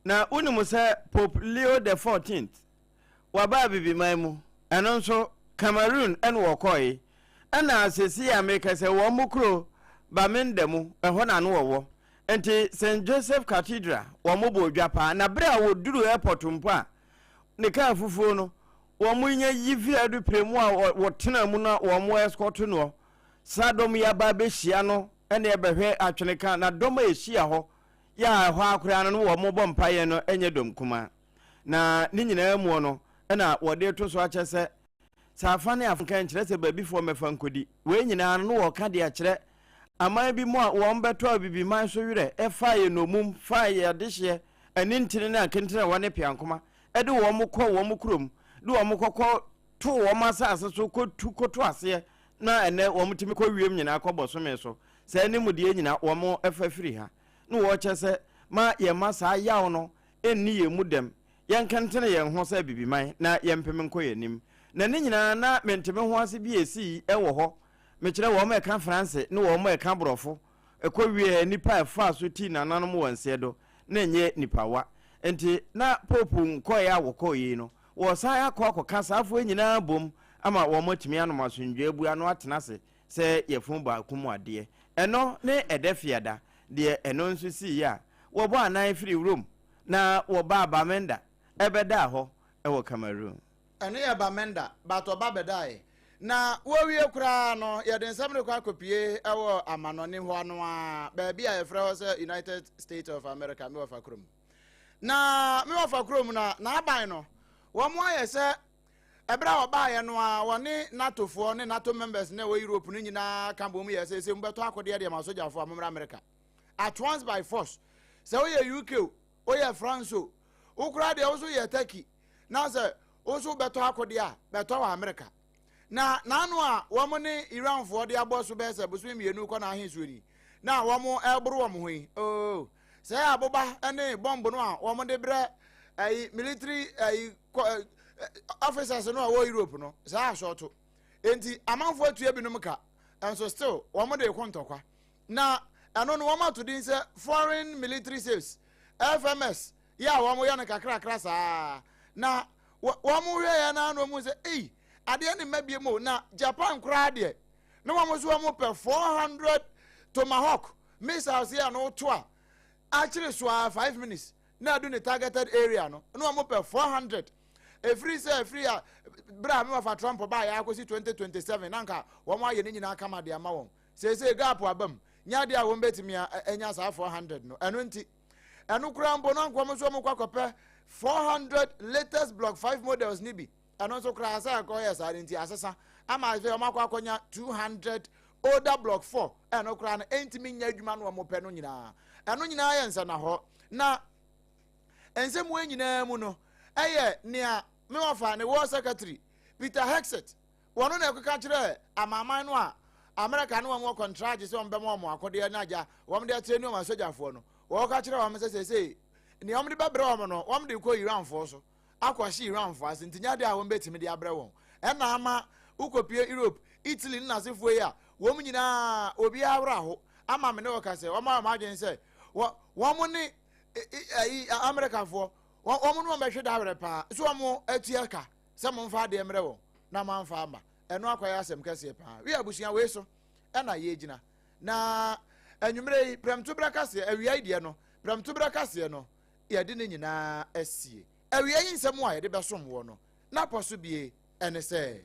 Na wonim sɛ Pope Leo the 14th waba Abibiman mu, ɛno nso Cameroon ɛna wɔkɔɔe, ɛna seesei a meka sɛ wɔn mo kuro Bamenda mu, ɛhɔ na ano wɔwɔ. Nti St. Joseph Cathedral wɔn mo bɔɔ dwa paa, na berɛ a wɔduru airport mpo a, ne kaa fufuo no, wɔn nya yi firi adupire mu a wɔtena mu na wɔn escort noɔ. Saa dɔm yi aba abɛhyia no ɛne ɛbɛhwɛ atwene ka, na dɔm a ɛhyia hɔ yɛ a ɛhɔ ara koraa no na wɔn bɔ mpaeɛ no nyɛ dɔm kumaa. Na ne nyinaa muo no na wɔde to so akyɛ sɛ, sɛ afa ne afa nka nkyerɛ sɛ baabifoɔ mmɛfa nkɔdi. Wei nyinaa no na wɔka de akyerɛ aman bi mu a wɔn bɛtɔ Abibiman so werɛ faa yɛn nnommum, faa yɛn adehyeɛ, anintini ne akentenewa ne peankoma de wɔn kɔ wɔn kurom, de wɔn kɔkɔ to wɔn asase so kɔtu kɔto aseɛ na ɛnɛ wɔn tumi kɔ wiem nyinaa kɔ bɔsome so. Saa animdeɛ nyinaa wɔn fa firi ha. Na wɔkyɛ sɛ ma yɛn ma saa yaw no nni yɛn mu dɛm. Yɛnkentene yɛn ho sɛ Abibiman na yɛmpem nkɔ yɛn anim. Na ne nyinaa na mente-me-ho-ase bi a esii wɔ hɔ. Mekyerɛ wɔn a ɛka Franse ne wɔn a ɛka Borɔfo. Ɛkɔwieɛ nnipa a ɛfaa so tii nananom wɔ nseɛ do na ɛnyɛ nnipawa. Enti na Pope nkɔeɛ a wɔkɔeɛ yi no, wɔresan akɔ akɔka saa afoɔ yi nyinaa bom ama wɔatumi anom asomdwoeɛ abu ano atena ase sɛ yafunu baako mu adeɛ. Ɛno ne ɛdɛ fiada deɛ ɛno nso siiɛ a wɔbɔɔ anan firii Rome na wɔbaa Bamenda bɛdaa hɔ wɔ Cameroon. Ɛno yɛ Bamenda, but ɔba bɛdaeɛ. Na wɔwie koraa no, yɛde nsɛm rekɔ akɔpue wɔ amanɔne hɔ ano ara, baabi a yɛfrɛ hɔ sɛ United States of America, me wɔfa kurom. Na me wɔfa kurom na n'aban no, wɔn ayɛ sɛ ɛberɛ a wɔbaeɛ no ara, wɔne NATOfoɔ ne NATO members na ɛwɔ Europe no nyinaa ka bom yɛ sɛ sɛ mobɛtɔ akodeɛ deɛ ma sogyafoɔ a mommra America. At once by force. Sɛ woyɛ UK o, woyɛ France o, wo koraa deɛ wo so yɛ Turkey, na sɛ wo nso bɛtɔ akodeɛ a, bɛtɔ wɔ Amerika. Na n'ano a wɔn ne Iranfoɔ de abɔ so bɛyɛ sɛ bosome mmienu kɔ n'ahensuo ni, na wɔn ɛreboro wɔn ho yi, oo, sɛ aboba ne bɔmbo no a wɔn de brɛ ɛyi military ɛyi kɔ officers no a ɛwɔ Europe no, saa asɔɔto. Enti amanfoɔ atua binom ka, nso still wɔn de ko ntɔkwa. Na ɛno no wɔn ato din sɛ Foreign Military Sales, FMS, yɛ a wɔyɛ no kakrakra saa na wɔn hwɛeɛ no na wɔn sɛ ei adeɛ ne mma bie mu na Japan koraa deɛ na wɔn nso wɔn pɛ 400 Tomahawk missiles yɛ no to a akyere so a 5 minutes na adu ne targeted area no na wɔn pɛ 400 efiri sɛ efiri a bere a mewafa Trump baa yɛ akɔsi 2027 na nka wɔn ayɛ ne nyinaa kama de ama wɔn seesei gap aba mu nyɛ adeɛ a wɔn bɛtumi anya saa 400 no ɛno nti Ɛno koraa mpo no anka wɔn nso wɔkɔ akɔpɛ 400 latest block 5 models no bi. Ɛno nso koraa sɛ ɛkɔyɛ saa no nti asesa ama afei wɔn akɔ akɔnya 200 older block 4 ɛno koraa no ɛntumi nyɛ adwuma no wɔn pɛ no nyinaa. Ɛno nyinaa yɛ nsɛnahɔ. Na nsɛm wei nyinaa mu no ɛyɛ nea me wɔfa ne war secretary Peter Hegseth Wɔn na ɛkeka kyerɛɛ amanaman no a Amerika ne wɔn wɔ kɔntragye sɛ wɔbɛma wɔn akodeɛ no agya wɔn de akyerɛ ne wɔn asogyafoɔ no. Wɔka kyerɛɛ wɔn sɛ seesei nea wɔde bɛbrɛ wɔn no, wɔde rekɔ Iranfoɔ so akɔhye Iranfoɔ ase, nti nyɛ adeɛ a wɔbɛtumi de abrɛ wɔn. Ɛna ama wokɔpue Europe, Italy ne n'asefoɔ yi a, wɔn nyinaa obiara werɛ aho ama me ne wɔka sɛ wɔn ayɛ wɔn adwene sɛ wɔn ne Amerikafoɔ wɔn ne wɔn bɛhwe da werɛ paa so wɔn atua ka sɛ momfa adeɛ mmerɛ wɔn na moamfa amma. Ɛno akɔyɛ asɛm kɛseɛ paa. Wi abusua wei so ɛna yɛgyina. Na anwummerɛ yi prɛmtoberɛ kaseɛ, awia yi deɛ no, prɛmtoberɛ kaseɛ no, yɛde ne nyinaa asie. Awia yi nsɛm a yɛde bɛsom woɔ no, n'apɔ so bie ɛne sɛ.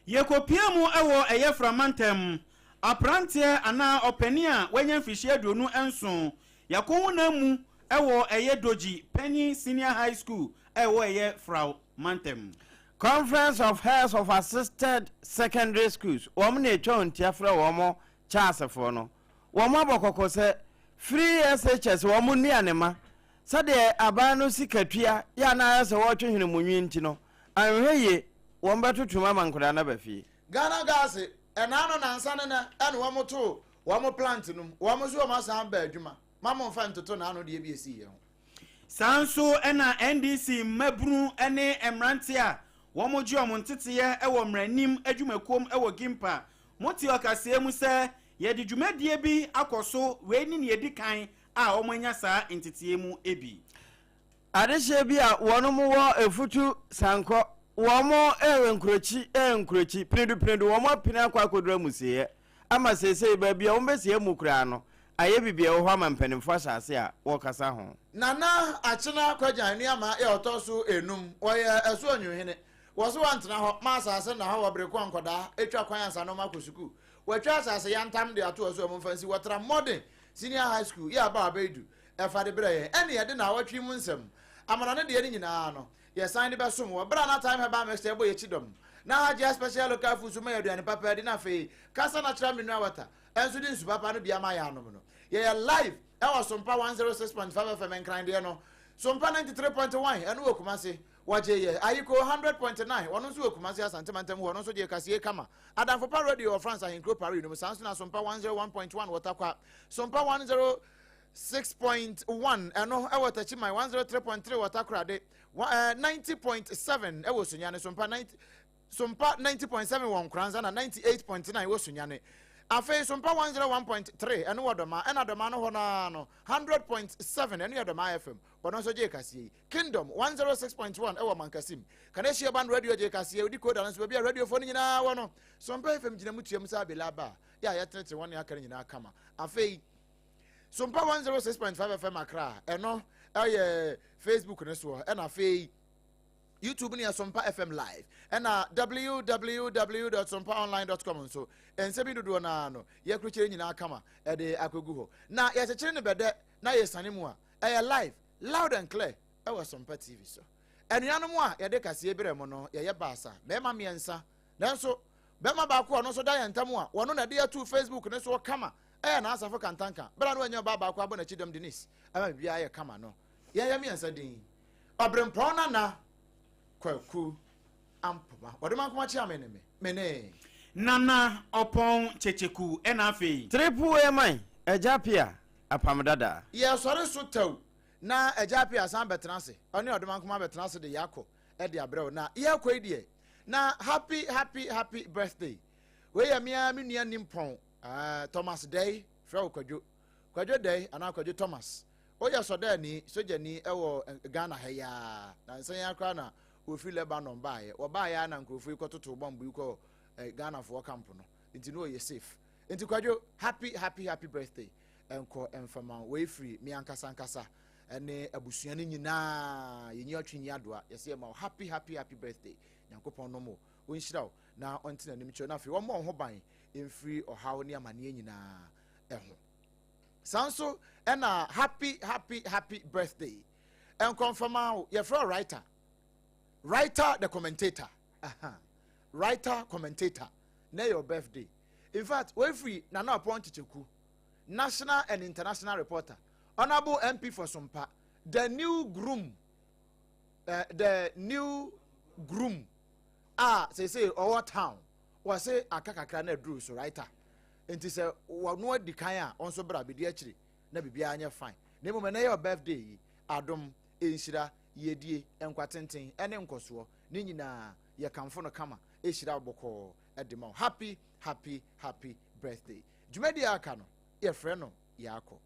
Yɛkɔpia mu wɔ ɛyɛ Frama ntam. Aberanteɛ anaa ɔpanin a wanya mfirihyia 27, yɛakɔhu n'amu wɔ ɛyɛ Dodzi Panyin Senior High School a ɛwɔ ɛyɛ Frao mantam. Conference of Heads of Assisted Secondary Schools, wɔn na ɛtwa wɔn ti afrɛ wɔn Charlesfoɔ no. Wɔn abɔ kɔkɔ sɛ free SHS wɔn nnuane ma. Sɛdeɛ aban no sikatua yɛ a na ayɛ sɛ wɔretwe hwene mu nwi nti no, anhwɛ yie wɔn bɛtoto mu ama nkwadaa no aba fie. Ghana Gas, ɛna ano nansa ne nɛ ɛna wɔn too wɔn plant no mu, wɔn nso wɔn asan aba adwuma, ma mo nfa ntoto naano deɛ bi esii yɛ ho. Saa nso na NDC mmabunu ne mmeranteɛ a wɔgye wɔn nteteeɛ wɔ mmaranim adwumakuom wɔ GIMPA mote ɔkaseɛ mu sɛ yɛde dwumadie bi akɔ so, wei ne nea ɛdi kan a wɔanya saa nteteeɛ mu bi. Adehyeɛ bi a wɔnom wɔ efutu sankɔ, wɔn ɛwɛ nkurokyi ɛɛ nkurokyi, pinedu pinedu wɔn apini akɔ akɔduru amusieɛ. ama seesei baabi a wɔbɛsi amu koraa no ayɛ biribi a ɛwɔ hɔ ama mpanimfoɔ ahyɛ ase a wɔrekasa ho. Nana Akyena Kwagyan Nuamah yɛ ɔtɔ so enum. Ɔyɛ Ɛso Ɔnwonhene. Wɔ so wantena hɔ ma asase nna hɔ wɔ bere ko a nkɔdaa twa kwan ansa na wɔakɔ sukuu. Wɔatwa asase yantam de ato hɔ sɛ wɔmfa nsi Wɔtra Modern Senior High School yɛ aba a abedu ɛfa de brɛ yɛn. Ɛne yɛde naawɔtwe yi mu nsɛm amana ne deɛ no nyinaa no Yɛsan de bɛsom wɔ bere a na Thyme Herbal Mixture bɔ yɛn kyidɔm, na Hajia Special Local Food nso ma yɛn aduane papa adi, na afei Casa Natural Mineral Water nso de nsu papa no bi ama yɛn anom no. Yɛyɛ live wɔ Sompa 106.5 FM Nkran deɛ no, Sompa 93.1 ɛno wɔ Kumasi, wɔgye yɛ, Ayiko 100.9 wɔno nso wɔ Kumasi Asante mantam hɔ, ɔno nso gye kaseɛ kama, Adamfo Pa Radio wɔ France ahenkuro Paris no mu, saa nso na Sompa 101.1 wɔ Tarkwa, Sompa 106.1 ɛno wɔ Techiman, 103.3 wɔ Takoradi. 90.7 ɛwɔ Sunyani, Sompa 90 Sompa 90.7 wɔ Nkoranza na 98.9 wɔ Sunyani. Afei Sompa 101.3 ɛno wɔ Dɔma, ɛna Dɔma no hɔ no ara no 100.7 ɛno yɛ Dɔma FM. Wɔn nso gye kaseɛ yi. Kingdom 106.1 ɛwɔ Mankasim. Kaneshie Urban Radio gye kaseɛ. Odi koda no nso baabi a radiofoɔ no nyinaa wɔ no. Sompa FM gyina mu tuam sɛ abela aba a yɛ a yɛtenetene wɔn ne aka no nyinaa kama. Afei Sompa 106.5 FM Accra ɛno ɛyɛ Facebook no soɔ, ɛna afei YouTube no yɛ Sompa FM Live, ɛna www.sompaonline.com nso nsɛm yi dodoɔ naa no yɛkrokyere nyinaa kama ɛde akɔgu hɔ, na yɛkyekyere no bɛdɛ na yɛsane mu a ɛyɛ live loud and clear ɛwɔ Sompa TV so. Anuanom a yɛde kaseɛ berɛ mu no, yɛyɛ baasa, mmarima mmiɛnsa, nanso bɛrima baako a ɔno nso da yɛn ntam a wɔno na ɛde ato Facebook ne soɔ kama ɛyɛ n'asafo Kantanka. Berɛ a na wanya ɔbaa baako abɔ n'akyi dɔm Denise ama biribiara yɛ kama no, yɛyɛ mmiɛnsa din Ɔberempɔn Nana Kwaku Ampoma wɔde ma nkoma kyea me ne me me ne. Nana Ɔpɔn Kyekyeku ɛna afei. Triple A man, Agya Appiah, Apam Dada. Yɛsɔre so tɛw na Agya Appiah san bɛtena ase, ɔne Ɔdomankoma bɛtena ase de yɛakɔ de abrɛ wo. Na yɛrekɔ yi deɛ, na happy happy happy birthday. Wei yɛ me ara me nua nimpɔn, uh, Thomas Dɛi, frɛ wo Kwadwo. Kwadwo Dɛi anaa Kwadwo Thomas. Woyɛ sɔdaani, sogyani wɔ Ghana ha yi ara. Na nsa yi ara koraa na wɔfiri Lebanon baeɛ. Wɔbaeɛ ara na nkurɔfoɔ yi kɔtotoo bɔmbo yi kɔɔ eh, Ghanafoɔ camp no. Nti na ɔyɛ safe. Nti Kwadwo, happy happy happy birthday nkɔ mfama wo. Wei firi me ankasa ankasa ne abusua no nyinaa. Yɛnyi ɔtwe nyi adoa. Yɛsɛ yɛma wo happy happy happy birthday. Nyankopɔn nom wo, ɔnhyira wo na ɔnte n'anim kyerɛ na afei ɔmmɔ wo ho ban mfiri ɔhaw ne amaneɛ nyinaa ho. Saa nso ɛna happy happy happy birthday nkɔmfama wo. Yɛfrɛ wo writer, writer the commentator. Aha. Writer commentator na your birthday. In fact, wefiri Nana Ɔpɔn Kyekyeku, national and international reporter, honorable MP for Sompa, the new groom, the new groom a sese ɔwɔ town, wɔse aka kakra na aduru so writer. Nti sɛ wɔno adi kan a, ɔnso bra bɛdi akyire na biribiara nyɛ fine. Na mmom ɛnɛ yɛ birthday yi, adom, nhyira, yiedie, nkwa tenten ɛne nkɔsoɔ ne nyinaa yɛkamfo no kama, ɛhyira wo bɔkɔɔ de ma wo. Happy happy happy birthday. Dwumadie a aka no yɛfrɛ no Yɛakɔ.